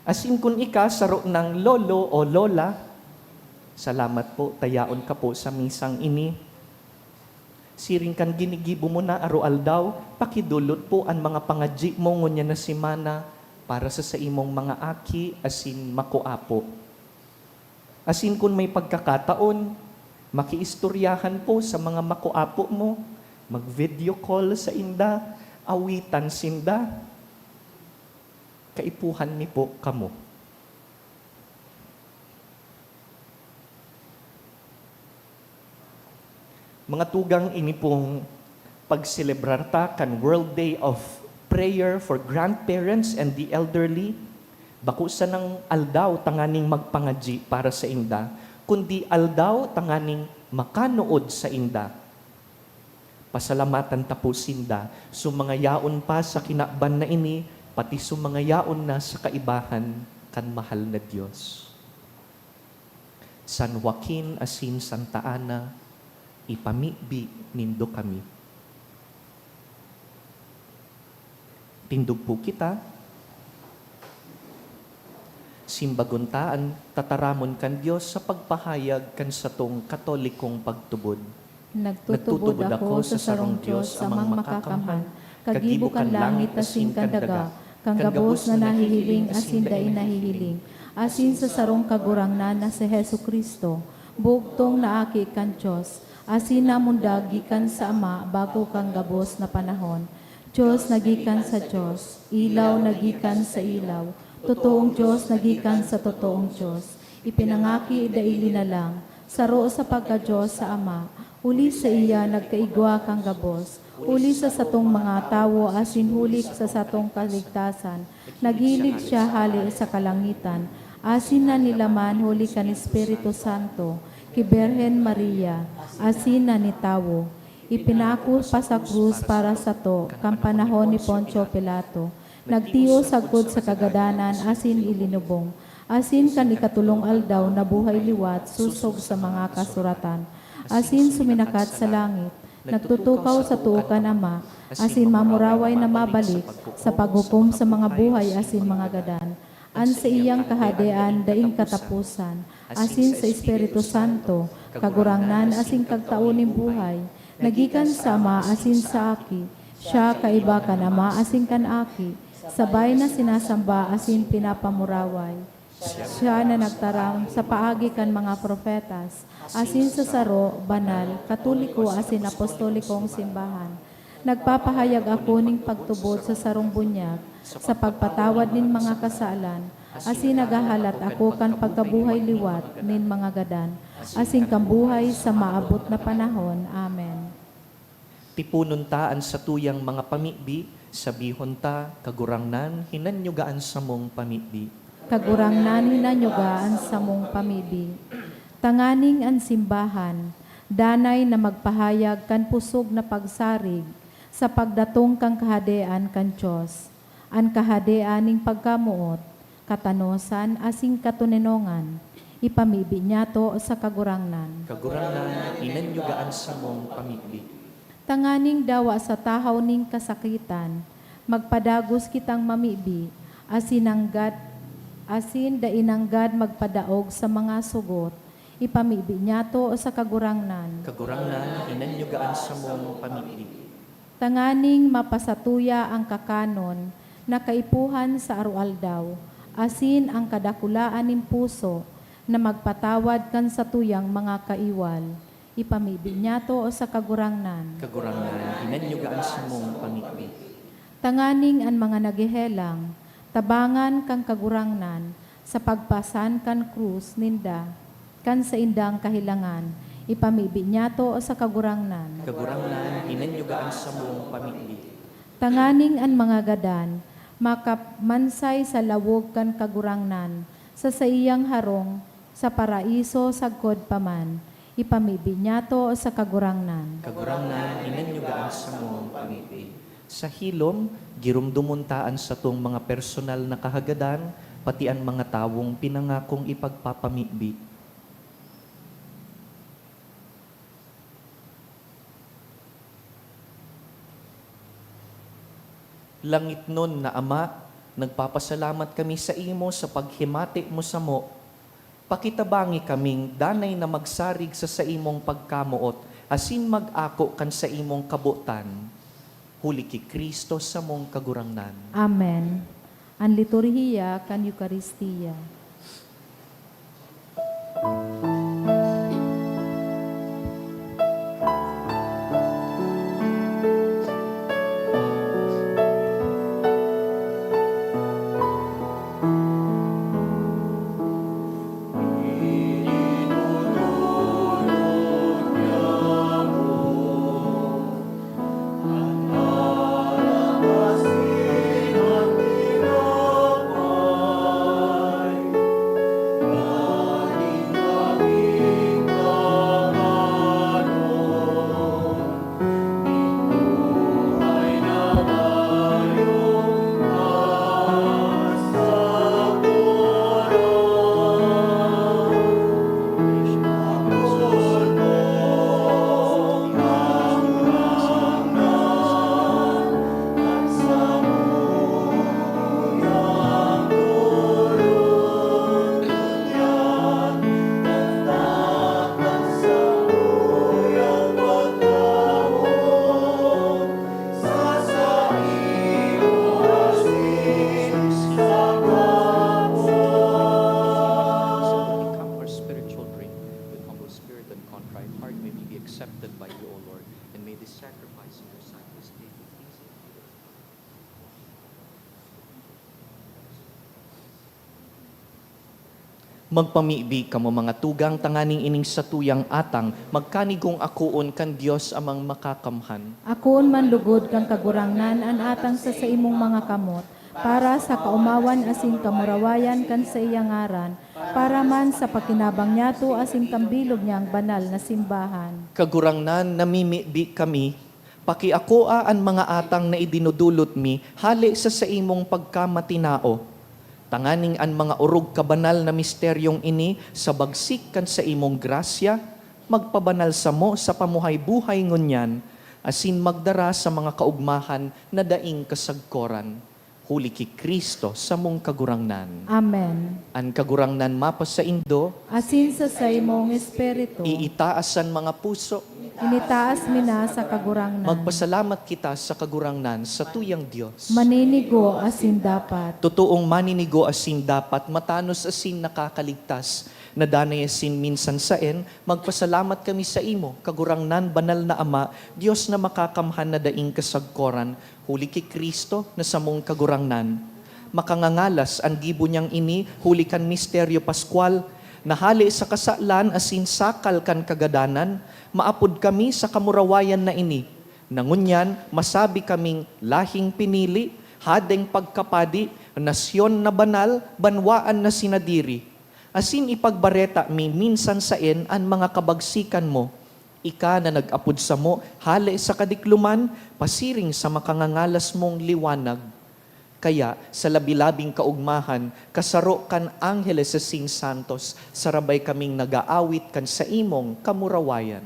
Asin kun ika saro nang lolo o lola, salamat po ta yaon ka po sa misang ini. Siring kan ginigibo mo na aroaldaw, pakidolot po an mga pangadyi mo ngunyan na semana para sa saimong mga aki asin makuapo. Asin kun may pagkakataon, makiistoryahan po sa mga makuapo mo, mag-video call sainda, awitan sinda. Kaipuhan mi po kamo. Mga tugang, ini pong pagselebrar ta kan World Day of Prayer for Grandparents and the Elderly, bako sanang aldaw tanganing magpangadyi para sainda, kundi aldaw tanganing makanood sainda. Pasalamatan ta po sinda, so mga yaon pa sa kinaban na ini, pati so mga yaon na sa kaibahan kan mahal na Dios. San Joaquin asin Santa Ana, ipamibi nindo kami. Tindog po kita. Simbagon ta an tataramon kan Dios sa pagpahayag kan satong Katolikong pagtubod. Nagtutubod ako sa sarong Dios, Amang Makakamhan, kagibo kan langit asin kan daga, kan gabos na nahihiling asin dai nahihiling, asin sa sarong Kagurangnan na si Jesu-Cristo, bugtong na Aki kan Dios, asin namundag gikan sa Ama bago kan gabos na panahon. Dios na gikan sa Dios, ilaw na gikan sa ilaw, totoong Dios na gikan sa totoong Dios, ipinangaki dai linalang, saro sa pagka-Dios sa Ama, huli saiya nagkaigwa kan gabos, huli sa satong mga tawo asin huli sa satong kaligtasan, naghilig siya hale sa kalangitan, asin nanilaman huli kan Espiritu Santo, ki Birhen Maria, asin nanitawo. Ipinako pa sa krus para sato, kan panahon ni Poncio Pilato, nagtios sagkod sa kagadanan asin ilinubong, asin kan ikatolong aldaw nabuhay liwat sosog sa mga kasuratan, asin suminakat sa langit, nagtutukaw sa too kan Ama, asin mamuraway na mabalik sa paghukom sa mga buhay asin mga gadan. An saiyang kahadean daing kataposan, asin sa Espiritu Santo, Kagurangnan asin Kagtao nin buhay, na gikan sa Ama asin sa Aki, siya kaiba kan Ama asin kan Aki, sabay na sinasamba asin pinapamuraway. Siya na nagtaram sa paagi kan mga propetas, asin sa saro, banal, katoliko asin apostolikong simbahan. Nagpapahayag ako nin pagtubod sa sarong bunyag, sa pagpatawad nin mga kasalan, asin naghahalat ako kan pagkabuhay liwat nin mga gadan, asin kan buhay sa maabot na panahon. Amen. Tiponon ta an satuyang mga pamibi, sabihon ta, "Kagurangnan, hinanyuga an samong pamibi." Kagurangnan, hinanyuga an samong pamibi. Tanganing an simbahan, danay na magpahayag kan pusog na pagsarig sa pagdatong kan Kahadean kan Dios, an Kahadean nin pagkamoot, katanosan asin katoninongan. Ipamibi niyato sa Kagurangnan. Kagurangnan, hinanyuga an samong pamibi. Tanganing dawa sa tahaw nin kasakitan, magpadagos kitang mamibi, asin nanggad, asin dai nanggad magpadaog sa mga sugot. Ipamibi niyato sa Kagurangnan. Kagurangnan, hinanyuga an samong pamibi. Tanganing mapasatuya an kakanon na kaipuhan sa aroaldaw, asin an kadakulaan nin puso na magpatawad kan satuyang mga kaiwal. Ipamibi niyato sa Kagurangnan. Kagurangnan, hinanyuga an samong pamibi. Tanganing an mga naghehelang, tabangan kan Kagurangnan sa pagpasan kan krus ninda, kan saindang kahelangan. Ipamibi niyato sa Kagurangnan. Kagurangnan, hinanyuga an samong pamibi. Tanganing an mga gadan makamansay sa lawog kan Kagurangnan, sa saiyang harong sa Paraiso sagkod pa man. Ipamibi niyato sa Kagurangnan. Kagurangnan, hinanyuga an samong pamibi. Sa hilom, giromdomon ta an satong mga personal na kahagadan, pati an mga tawong pinangakong ipagpapamibi. Langitnon na Ama, nagpapasalamat kami saimo sa paghimati mo samo. Pakitabangi kaming danay na magsarig sa saimong pagkamoot asin mag-ako kan saimong kabotan. Huli ki Cristo samong Kagurangnan. Amen. An liturhiya kan Eukaristia. Magpamibi kamo, mga tugang, tanganing ining satuyang atang magkanigong akoon kan Dios Amang Makakamhan. Akoon man lugod kan Kagurangnan an atang sa saimong mga kamot, para sa kaomawan asin kamurawayan kan saiyang ngaran, para man sa pakinabang niyato asin kan bilog niyang banal na simbahan. Kagurangnan, namimibi kami, pakiakoa an mga atang na idinudulot mi hale sa saimong pagkamatinao, tanganing an mga orog kabanal na misteryong ini, sa bagsik kan saimong grasya, magpabanal samo sa pamuhay-buhay ngunyan, asin magdara sa mga kaogmahan na daing kasagkoran. Huli ki Cristo, samong Kagurangnan. Amen. An Kagurangnan mapasaindo. Asin sa saimong espiritu. Iitaas an mga puso. Initaas mi na sa Kagurangnan. Magpasalamat kita sa Kagurangnan, sa tuyang Dios. Maninigo asin dapat. Totoong maninigo asin dapat, matanos asin nakakaligtas. Nadanay asin minsan saen, magpasalamat kami saimo, Kagurangnan, banal na Ama, Dios na makakamhan na daing kasagkoran, huli ki Cristo na samong Kagurangnan. Makangangalas an gibo niyang ini huli kan misteryo paskwal, na hale sa kasalan asin sakal kan kagadanan, maapod kami sa kamurawayan na ini, na ngunyan masabi kaming lahing pinili, hadeng pagkapadi, nasyon na banal, banwaan na sinadiri. Asin ipagbareta mi minsan saen an mga kabagsikan mo, ika na nag-apod samo hale sa kadikloman pasiring sa makangangalas mong liwanag. Kaya, sa labi-labing kaogmahan, kasaro kan angheles asin santos, sarabay kaming nag-aawit kan saimong kamurawayan.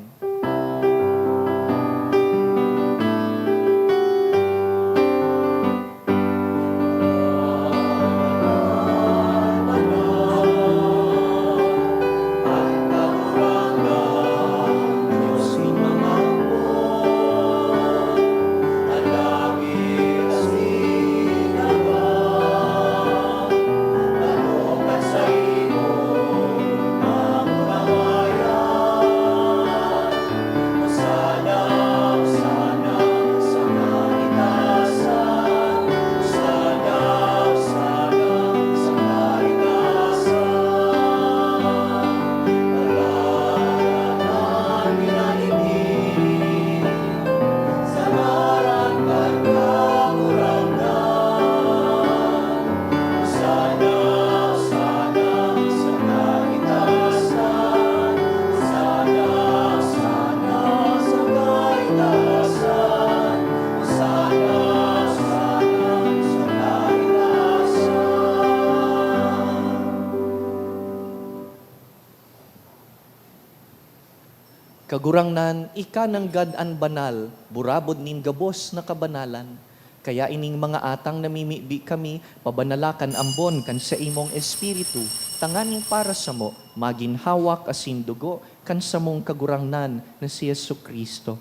Kagurangnan, ika nanggad an banal, burabod nin gabos na kabanalan. Kaya ining mga atang namimibi kami, pabanala kan ambon kan saimong Espiritu, tanganing para samo magin hawak asin dugo kan samong Kagurangnan na si Jesu-Cristo.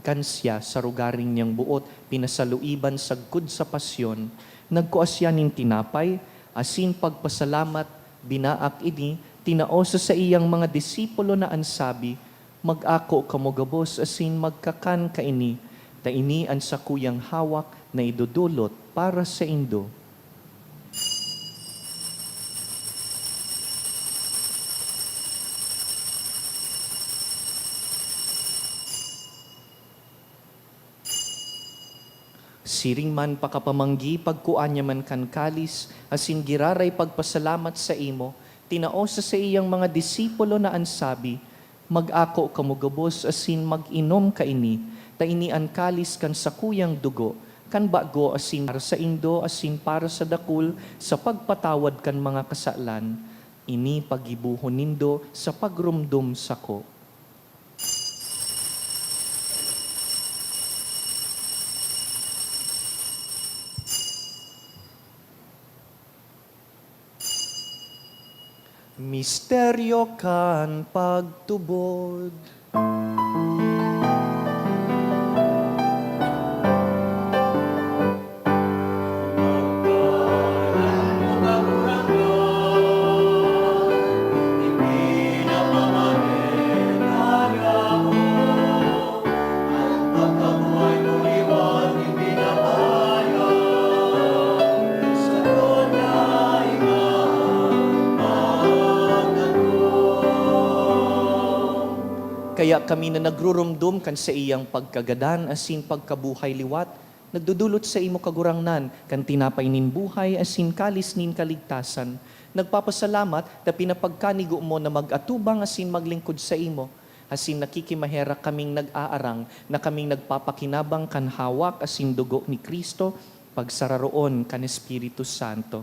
Kan siya, sa rogaring niyang boot, pinasaluiban sagkod sa pasyon, nagkua siya nin tinapay, asin pagpasalamat, binaak ini, tinao sa saiyang mga disipulo na an sabi, "Mag-ako kamo gabos asin magkakan kaini, ta ini an sakuyang hawak na idodolot para saindo." Siring man pakapamanggi, pagkua niya man kan kalis, asin giraray pagpasalamat saimo, tinao sa saiyang mga disipulo na an sabi, "Mag-ako kamo gabos asin mag-inom kaini, ta ini an kalis kan sakuyang dugo, kan bago asin para saindo asin para sa dakul sa pagpatawad kan mga kasalan. Ini paggibohon nindo sa pagromdom sako." Misteryo kan pagtubod. Kaya kami na nagrurumdom kan saiyang pagkagadan asin pagkabuhay liwat, nagdodolot saimo, Kagurangnan, kan tinapay nin buhay asin kalis nin kaligtasan. Nagpapasalamat ta pinapagkanigo mo na mag-atubang asin maglingkod saimo, asin nakikimaherak kaming nag-aarang na kaming nagpapakinabang kan hawak asin dugo ni Cristo, pagsararoon kan Espiritu Santo.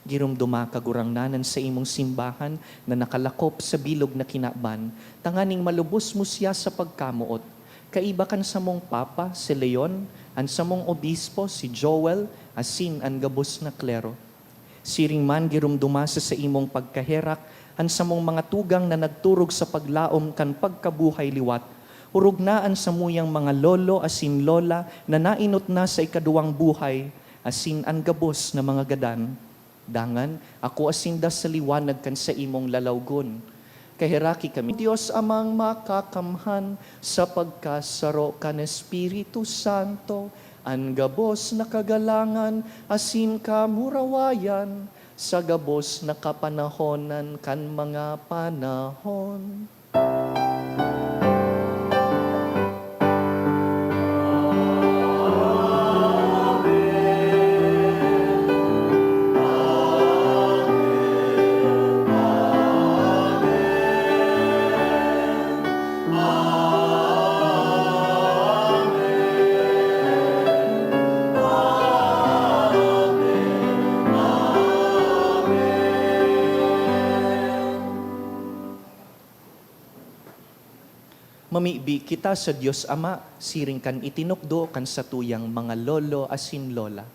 Giromdoma, Kagurangnan, an saimong simbahan na nakalakop sa bilog na kinaban, tanganing malubos mo siya sa pagkamoot, kaiba kan samong Papa, si Leon, an samong Obispo, si Joel, asin an gabos na klero. Siring man, giromdoma sa saimong pagkaherak an samong mga tugang na nagturog sa paglaom kan pagkabuhay liwat. Orog na an samuyang mga lolo asin lola na naenot na sa ikaduwang buhay, asin an gabos na mga gadan. Dangan, akoa sinda sa liwanag kan saimong lalawgon. Kaheraki kami, Dios Amang Makakamhan, sa pagkasaro kan Espiritu Santo, an gabos na kagalangan asin kamurawayan sa gabos na kapanahonan kan mga panahon. Mamibi kita sa Dios Ama, siring kan itinukdo kan satuyang mga lolo asin lola.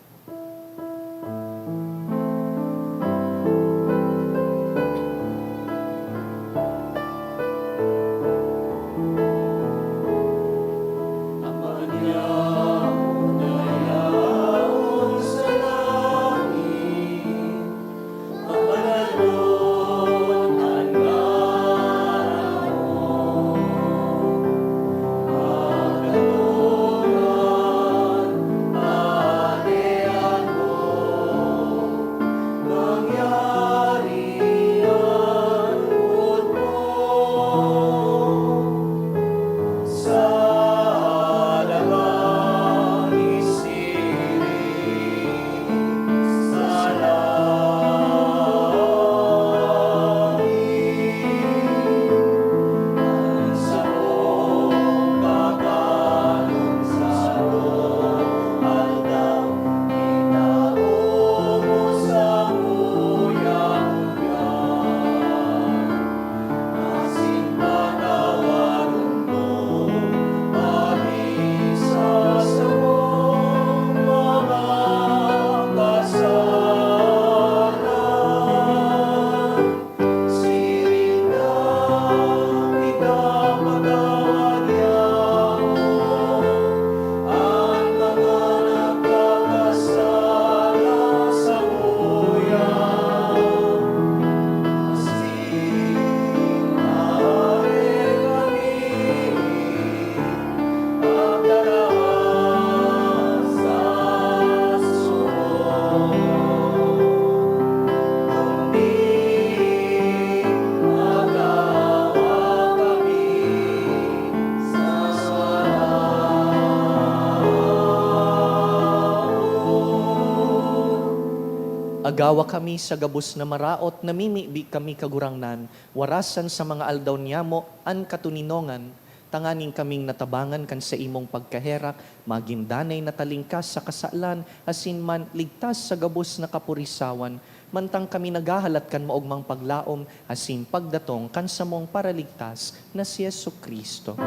Agawa kami sa gabos na maraot, namimibi kami, Kagurangnan, warasan sa mga aldaw niyamo an katoninongan, tanganing kaming natabangan kan saimong pagkaherak, magin danay na talingkas sa kasalan, asin man ligtas sa gabos na kapurisawan, mantang kami naghahalat kan maogmang paglaom asin pagdatong kan samong Paraligtas na si Jesu-Cristo.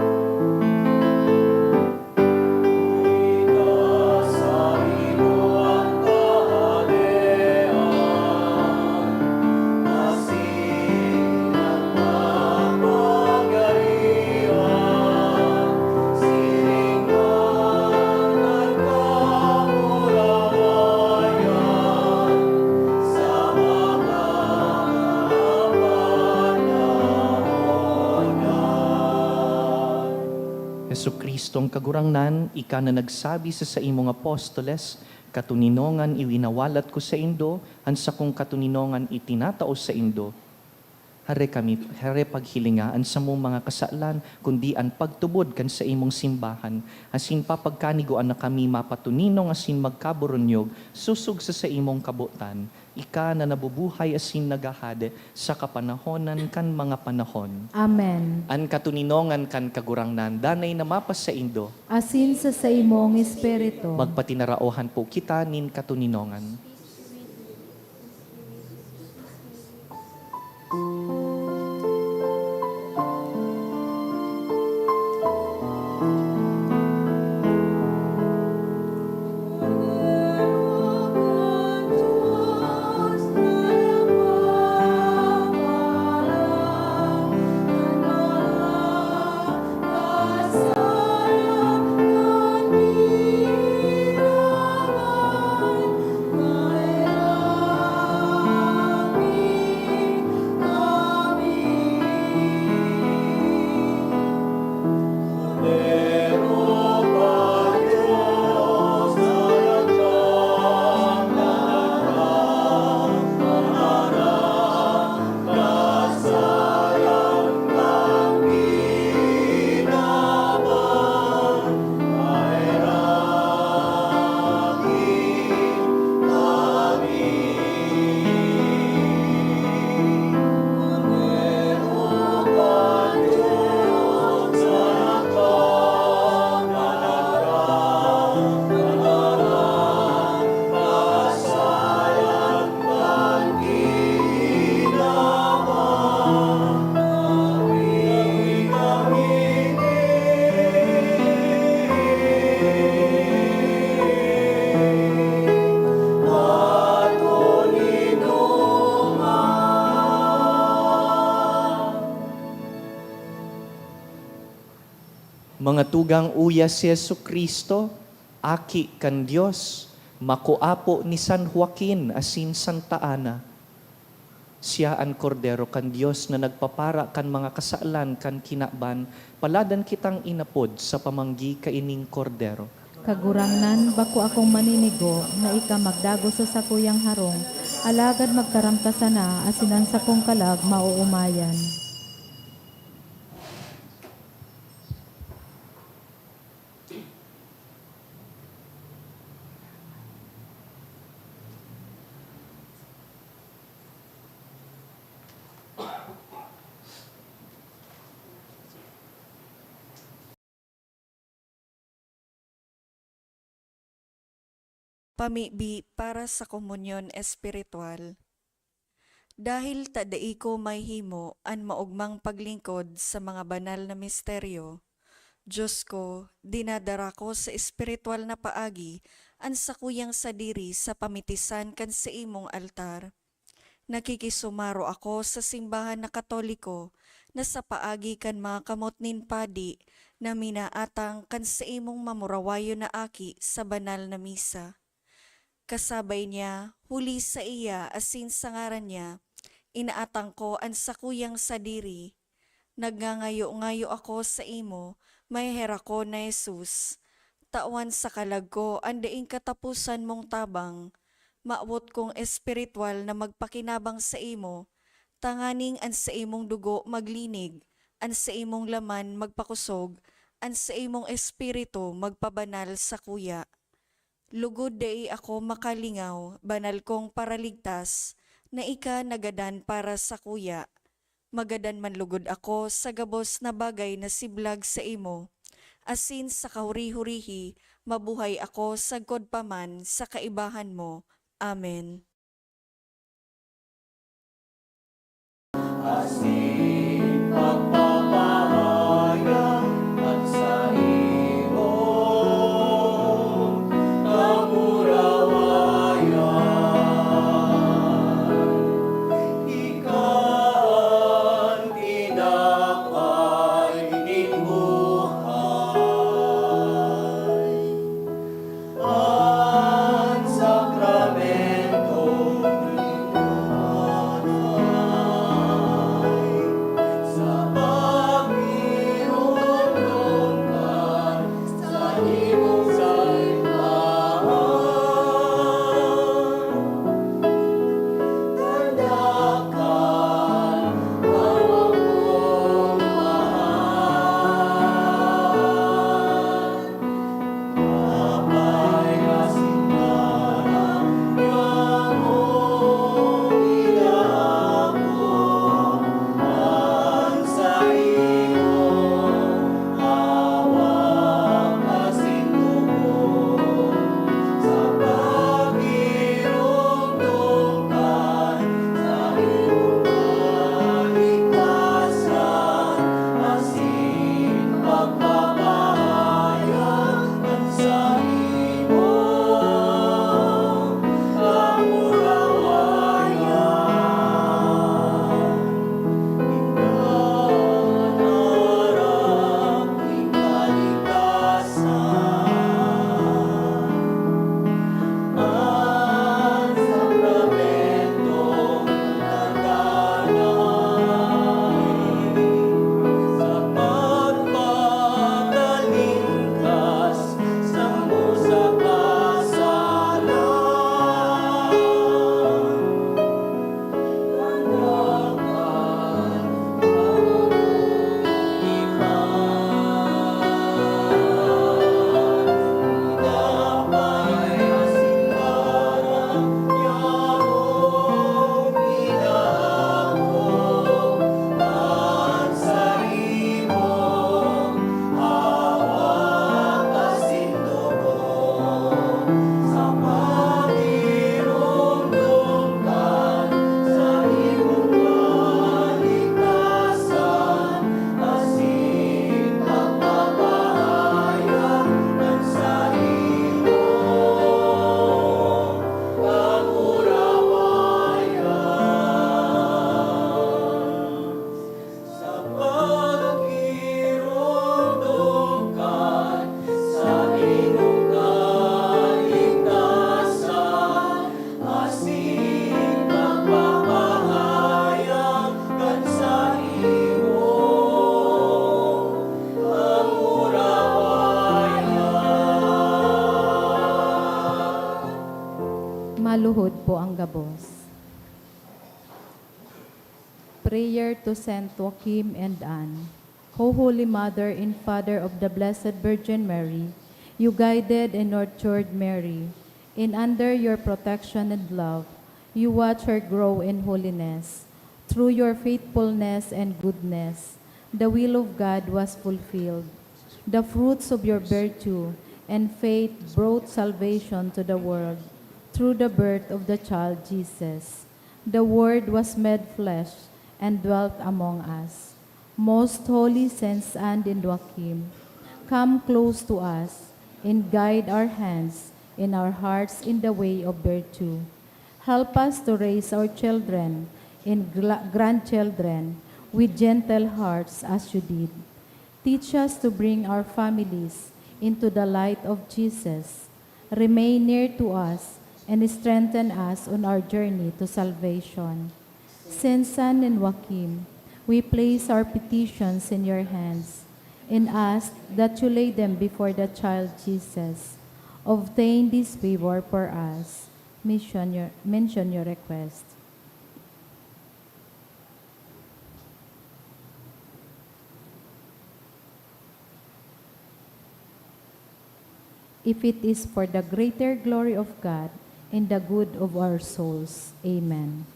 Jesu-Cristong Kagurangnan, ika na nagsabi sa saimong apostoles, "Katoninongan iwinawalat ko saindo, an sakong katoninongan itinatao saindo." Hare kami, hare paghilinga an samong mga kasalan, kundi an pagtubod kan saimong simbahan, asin papagkanigoan na kami mapatuninong asin magkaburunyog sosog sa saimong kabotan, ika na nabubuhay asin naghahade sa kapanahonan kan mga panahon. Amen. An katoninongan kan Kagurangnan danay na mapasaindo. Asin sa saimong espiritu. Magpatinaraohan po kita nin katoninongan. Mga tugang, uya si Jesu-Cristo, Aki kan Dios, makoapo ni San Joaquin asin Santa Ana. Siya an Kordero kan Dios na nagpapara kan mga kasalan kan kinaban. Paladan kitang inapod sa pamanggi kaining Kordero. Kagurangnan, bako akong maninigo na ika magdagos sa sakuyang harong, alagad magtaram ka sana asin an sakong kalag maoomayan. Pamibi para sa komunyon espiritual. Dahil ta dai ko mahimo an maogmang paglingkod sa mga banal na misteryo, Diyos ko, dinadara ko sa espiritual na paagi an sakuyang sadiri sa pamitisan kan saimong altar. Nakikisumaro ako sa simbahan na Katoliko na sa paagi kan mga kamot nin padi na minaatang kan saimong mamurawayon na aki sa banal na misa. Kasabay niya, huli saiya asin sa ngaran niya, inaatang ko an sakuyang sadiri. Nagngangayo-ngayo ako saimo, maheherak ko na Jesus. Tawan sa kalag ko an daing kataposan mong tabang. Mawot kong espirituwal na magpakinabang saimo, tanganing an saimong dugo maglinig, an saimong laman magpakosog, an saimong espiritu magpabanal sakuya. Lugod dai ako makalingaw, banal kong Paraligtas, na ika nagadan para sakuya. Magadan man lugod ako sa gabos na bagay na siblag saimo, asin sa kahuri-hurihi mabuhay ako sagkod pa man sa kaibahan mo. Amen. Asin pagpapahayag an saimong kamurawayan. Ika an tinapay nin buhay. An sakramento nin buhay. Prayer to Saint Joachim and Anne. O Holy Mother and Father of the Blessed Virgin Mary, you guided and nurtured Mary, and under your protection and love, you watch her grow in holiness. Through your faithfulness and goodness, the will of God was fulfilled. The fruits of your virtue and faith brought salvation to the world through the birth of the child Jesus. The Word was made flesh and dwelt among us. Most holy Saints Anne and Joachim, come close to us and guide our hands and our hearts in the way of virtue. Help us to raise our children and gla- grandchildren with gentle hearts as you did. Teach us to bring our families into the light of Jesus. Remain near to us and strengthen us on our journey to salvation. Saints Anne and Joachim, we place our petitions in your hands and ask that you lay them before the child Jesus. Obtain this favor for us. Mention your, mention your request. If it is for the greater glory of God and the good of our souls. Amen.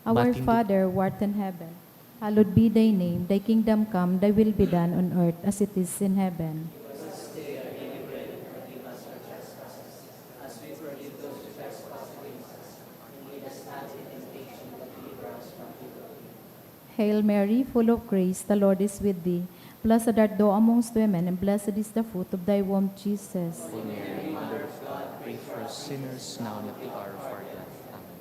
Our Matin- Father, who art in heaven, hallowed be thy name. Thy kingdom come, thy will be done on earth as it is in heaven. Hail Mary, full of grace, the Lord is with thee. Blessed art thou amongst women, and blessed is the fruit of thy womb, Jesus. Holy Mary, Mother of God, pray for us sinners, now and at the hour of our death. Amen.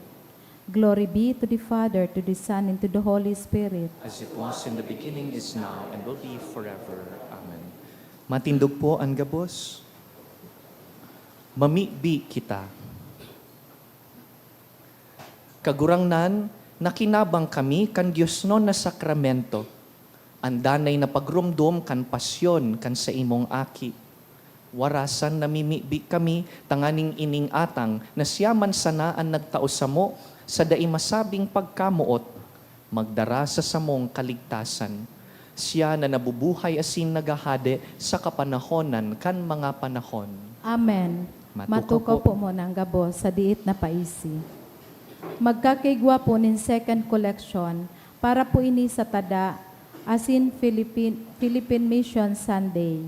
Glory be to the Father, to the Son, and to the Holy Spirit. As it was in the beginning, is now, and will be forever. Amen. Matindog po an gabos. Mamibi kita. Kagurangnan, nakinabang kami kan diosnon na sakramento, an danay na pagromdom kan pasyon kan saimong Aki. Warasan namimibi kami tanganing ining atang na siya man sana an nagtao samo sa dai masabing pagkamoot, magdara sa samong kaligtasan. Siya na nabubuhay asin naghahade sa kapanahonan kan mga panahon. Amen. Matukaw Matukaw po. po muna ang gabos sa diit na paisi. Magkakaigwa po nin second collection para po ini sa tada asin Philippine, Philippine Mission Sunday.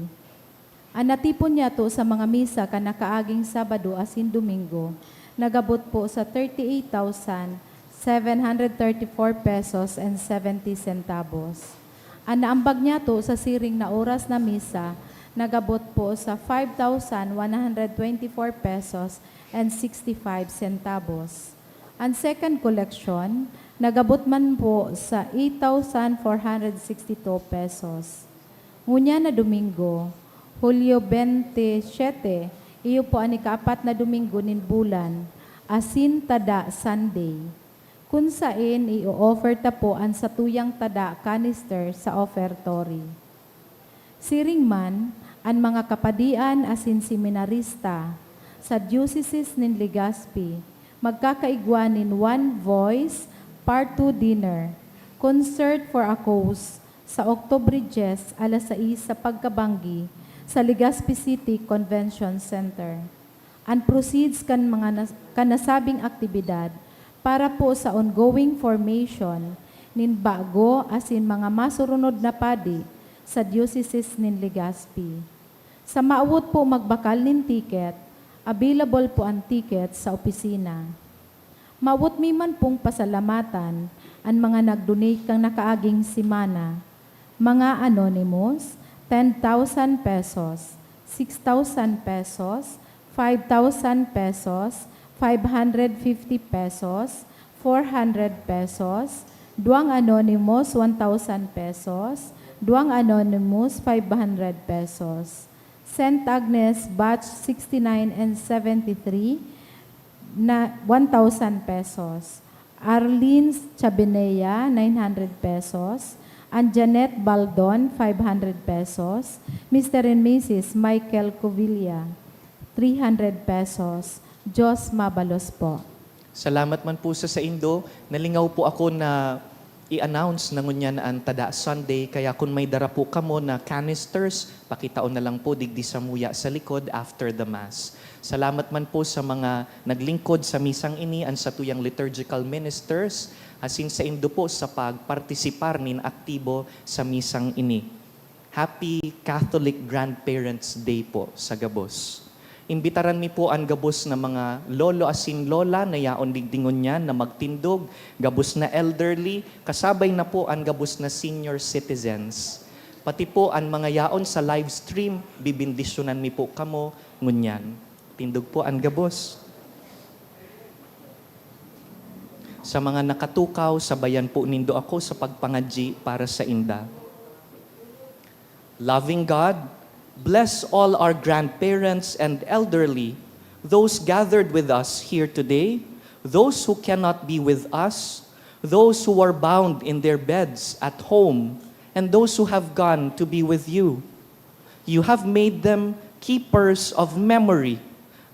An natipon niyato sa mga misa kan nakaaging Sabado asin Domingo nagabot po sa thirty-eight thousand seven hundred thirty-four pesos and seventy centavos. An naambag niyato sa siring na oras na misa nagabot po sa five thousand one hundred twenty-four pesos and sixty-five centavos. An second collection nagabot man po sa eight thousand four hundred sixty-two pesos. Ngunyan na Domingo, Hulyo twenty-seven, iyo po an ikaapat na Domingo nin bulan, asin tada Sunday, kun saen i-o-offer ta po an satuyang tada canister sa offertory. Siring man, an mga kapadian asin seminarista sa Diocese nin Legazpi magkakaigwa nin One Voice Part two Dinner, Concert for a Cause, sa Oktubre dyes, alas sais sa pagkabanggi, sa Legazpi City Convention Center. An proceeds kan mga nas-, kan nasabing aktibidad para po sa ongoing formation nin bago asin mga masurunod na padi sa Diocese nin Legazpi. Sa mawot po magbakal nin ticket, available po an ticket sa opisina. Mawot mi man pong pasalamatan an mga nag-donate kan nakaaging semana, mga anonymous, ten thousand pesos, six thousand pesos, five thousand pesos, five hundred fifty pesos, four hundred pesos, duwang anonymous, one thousand pesos, duwang anonymous, five hundred pesos. Saint Agnes, batch sixty-nine and seventy-three, na one thousand pesos. Arlene Chabenea, nine hundred pesos. And Janet Baldon, five hundred pesos. Mister and Missus Michael Covilla, three hundred pesos. Diyos mabalos po. Salamat man po sa saindo. Nalingaw po ako na i-announce na ngunyan an Tada Sunday, kaya kun may dara po kamo na canisters, pakitaon na lang po digdi samuya sa likod after the Mass. Salamat man po sa mga naglingkod sa misang ini, an satuyang liturgical ministers, asin saindo po sa pagpartisipar nin aktibo sa misang ini. Happy Catholic Grandparents' Day po sa gabos. Imbitaran mi po an gabos na mga lolo asin lola na yaon digdi ngunyan na magtindog, gabos na elderly, kasabay na po an gabos na senior citizens. Pati po an mga yaon sa live stream, bibendisyonan mi po kamo ngunyan. Tindog po an gabos. Sa mga nakatukaw, sabayan po nindo ako sa pagpangadyi para sainda. Loving God, bless all our grandparents and elderly, those gathered with us here today, those who cannot be with us, those who are bound in their beds at home, and those who have gone to be with you. You have made them keepers of memory,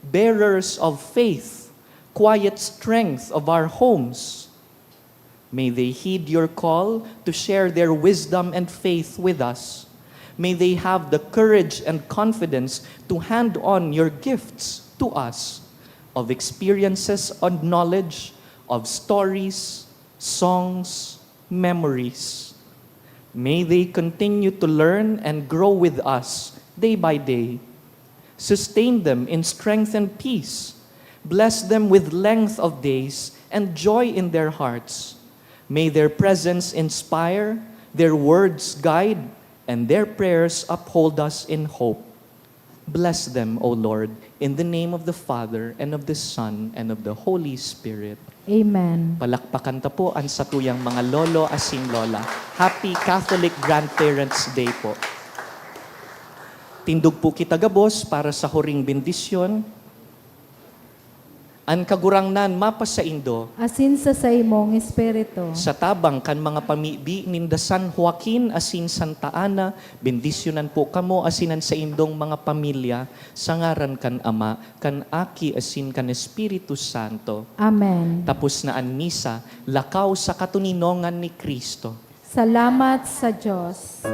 bearers of faith, quiet strength of our homes. May they heed your call to share their wisdom and faith with us. May they have the courage and confidence to hand on your gifts to us of experiences and knowledge, of stories, songs, memories. May they continue to learn and grow with us day by day. Sustain them in strength and peace. Bless them with length of days and joy in their hearts. May their presence inspire, their words guide, and their prayers uphold us in hope. Bless them, O Lord, in the name of the Father, and of the Son, and of the Holy Spirit. Amen. Palakpakan ta po an satuyang mga lolo asin lola. Happy Catholic Grandparents' Day po. Tindog po kita gabos para sa huring bendisyon. An Kagurangnan mapasaindo. Asin sa saimong espiritu. Sa tabang kan mga pamibi ninda San Joaquin asin Santa Ana, bendisyonan po kamo asin an saindong mga pamilya, sa ngaran kan Ama, kan Aki, asin kan Espiritu Santo. Amen. Tapos na an misa, lakaw sa katoninongan ni Cristo. Salamat sa Dios.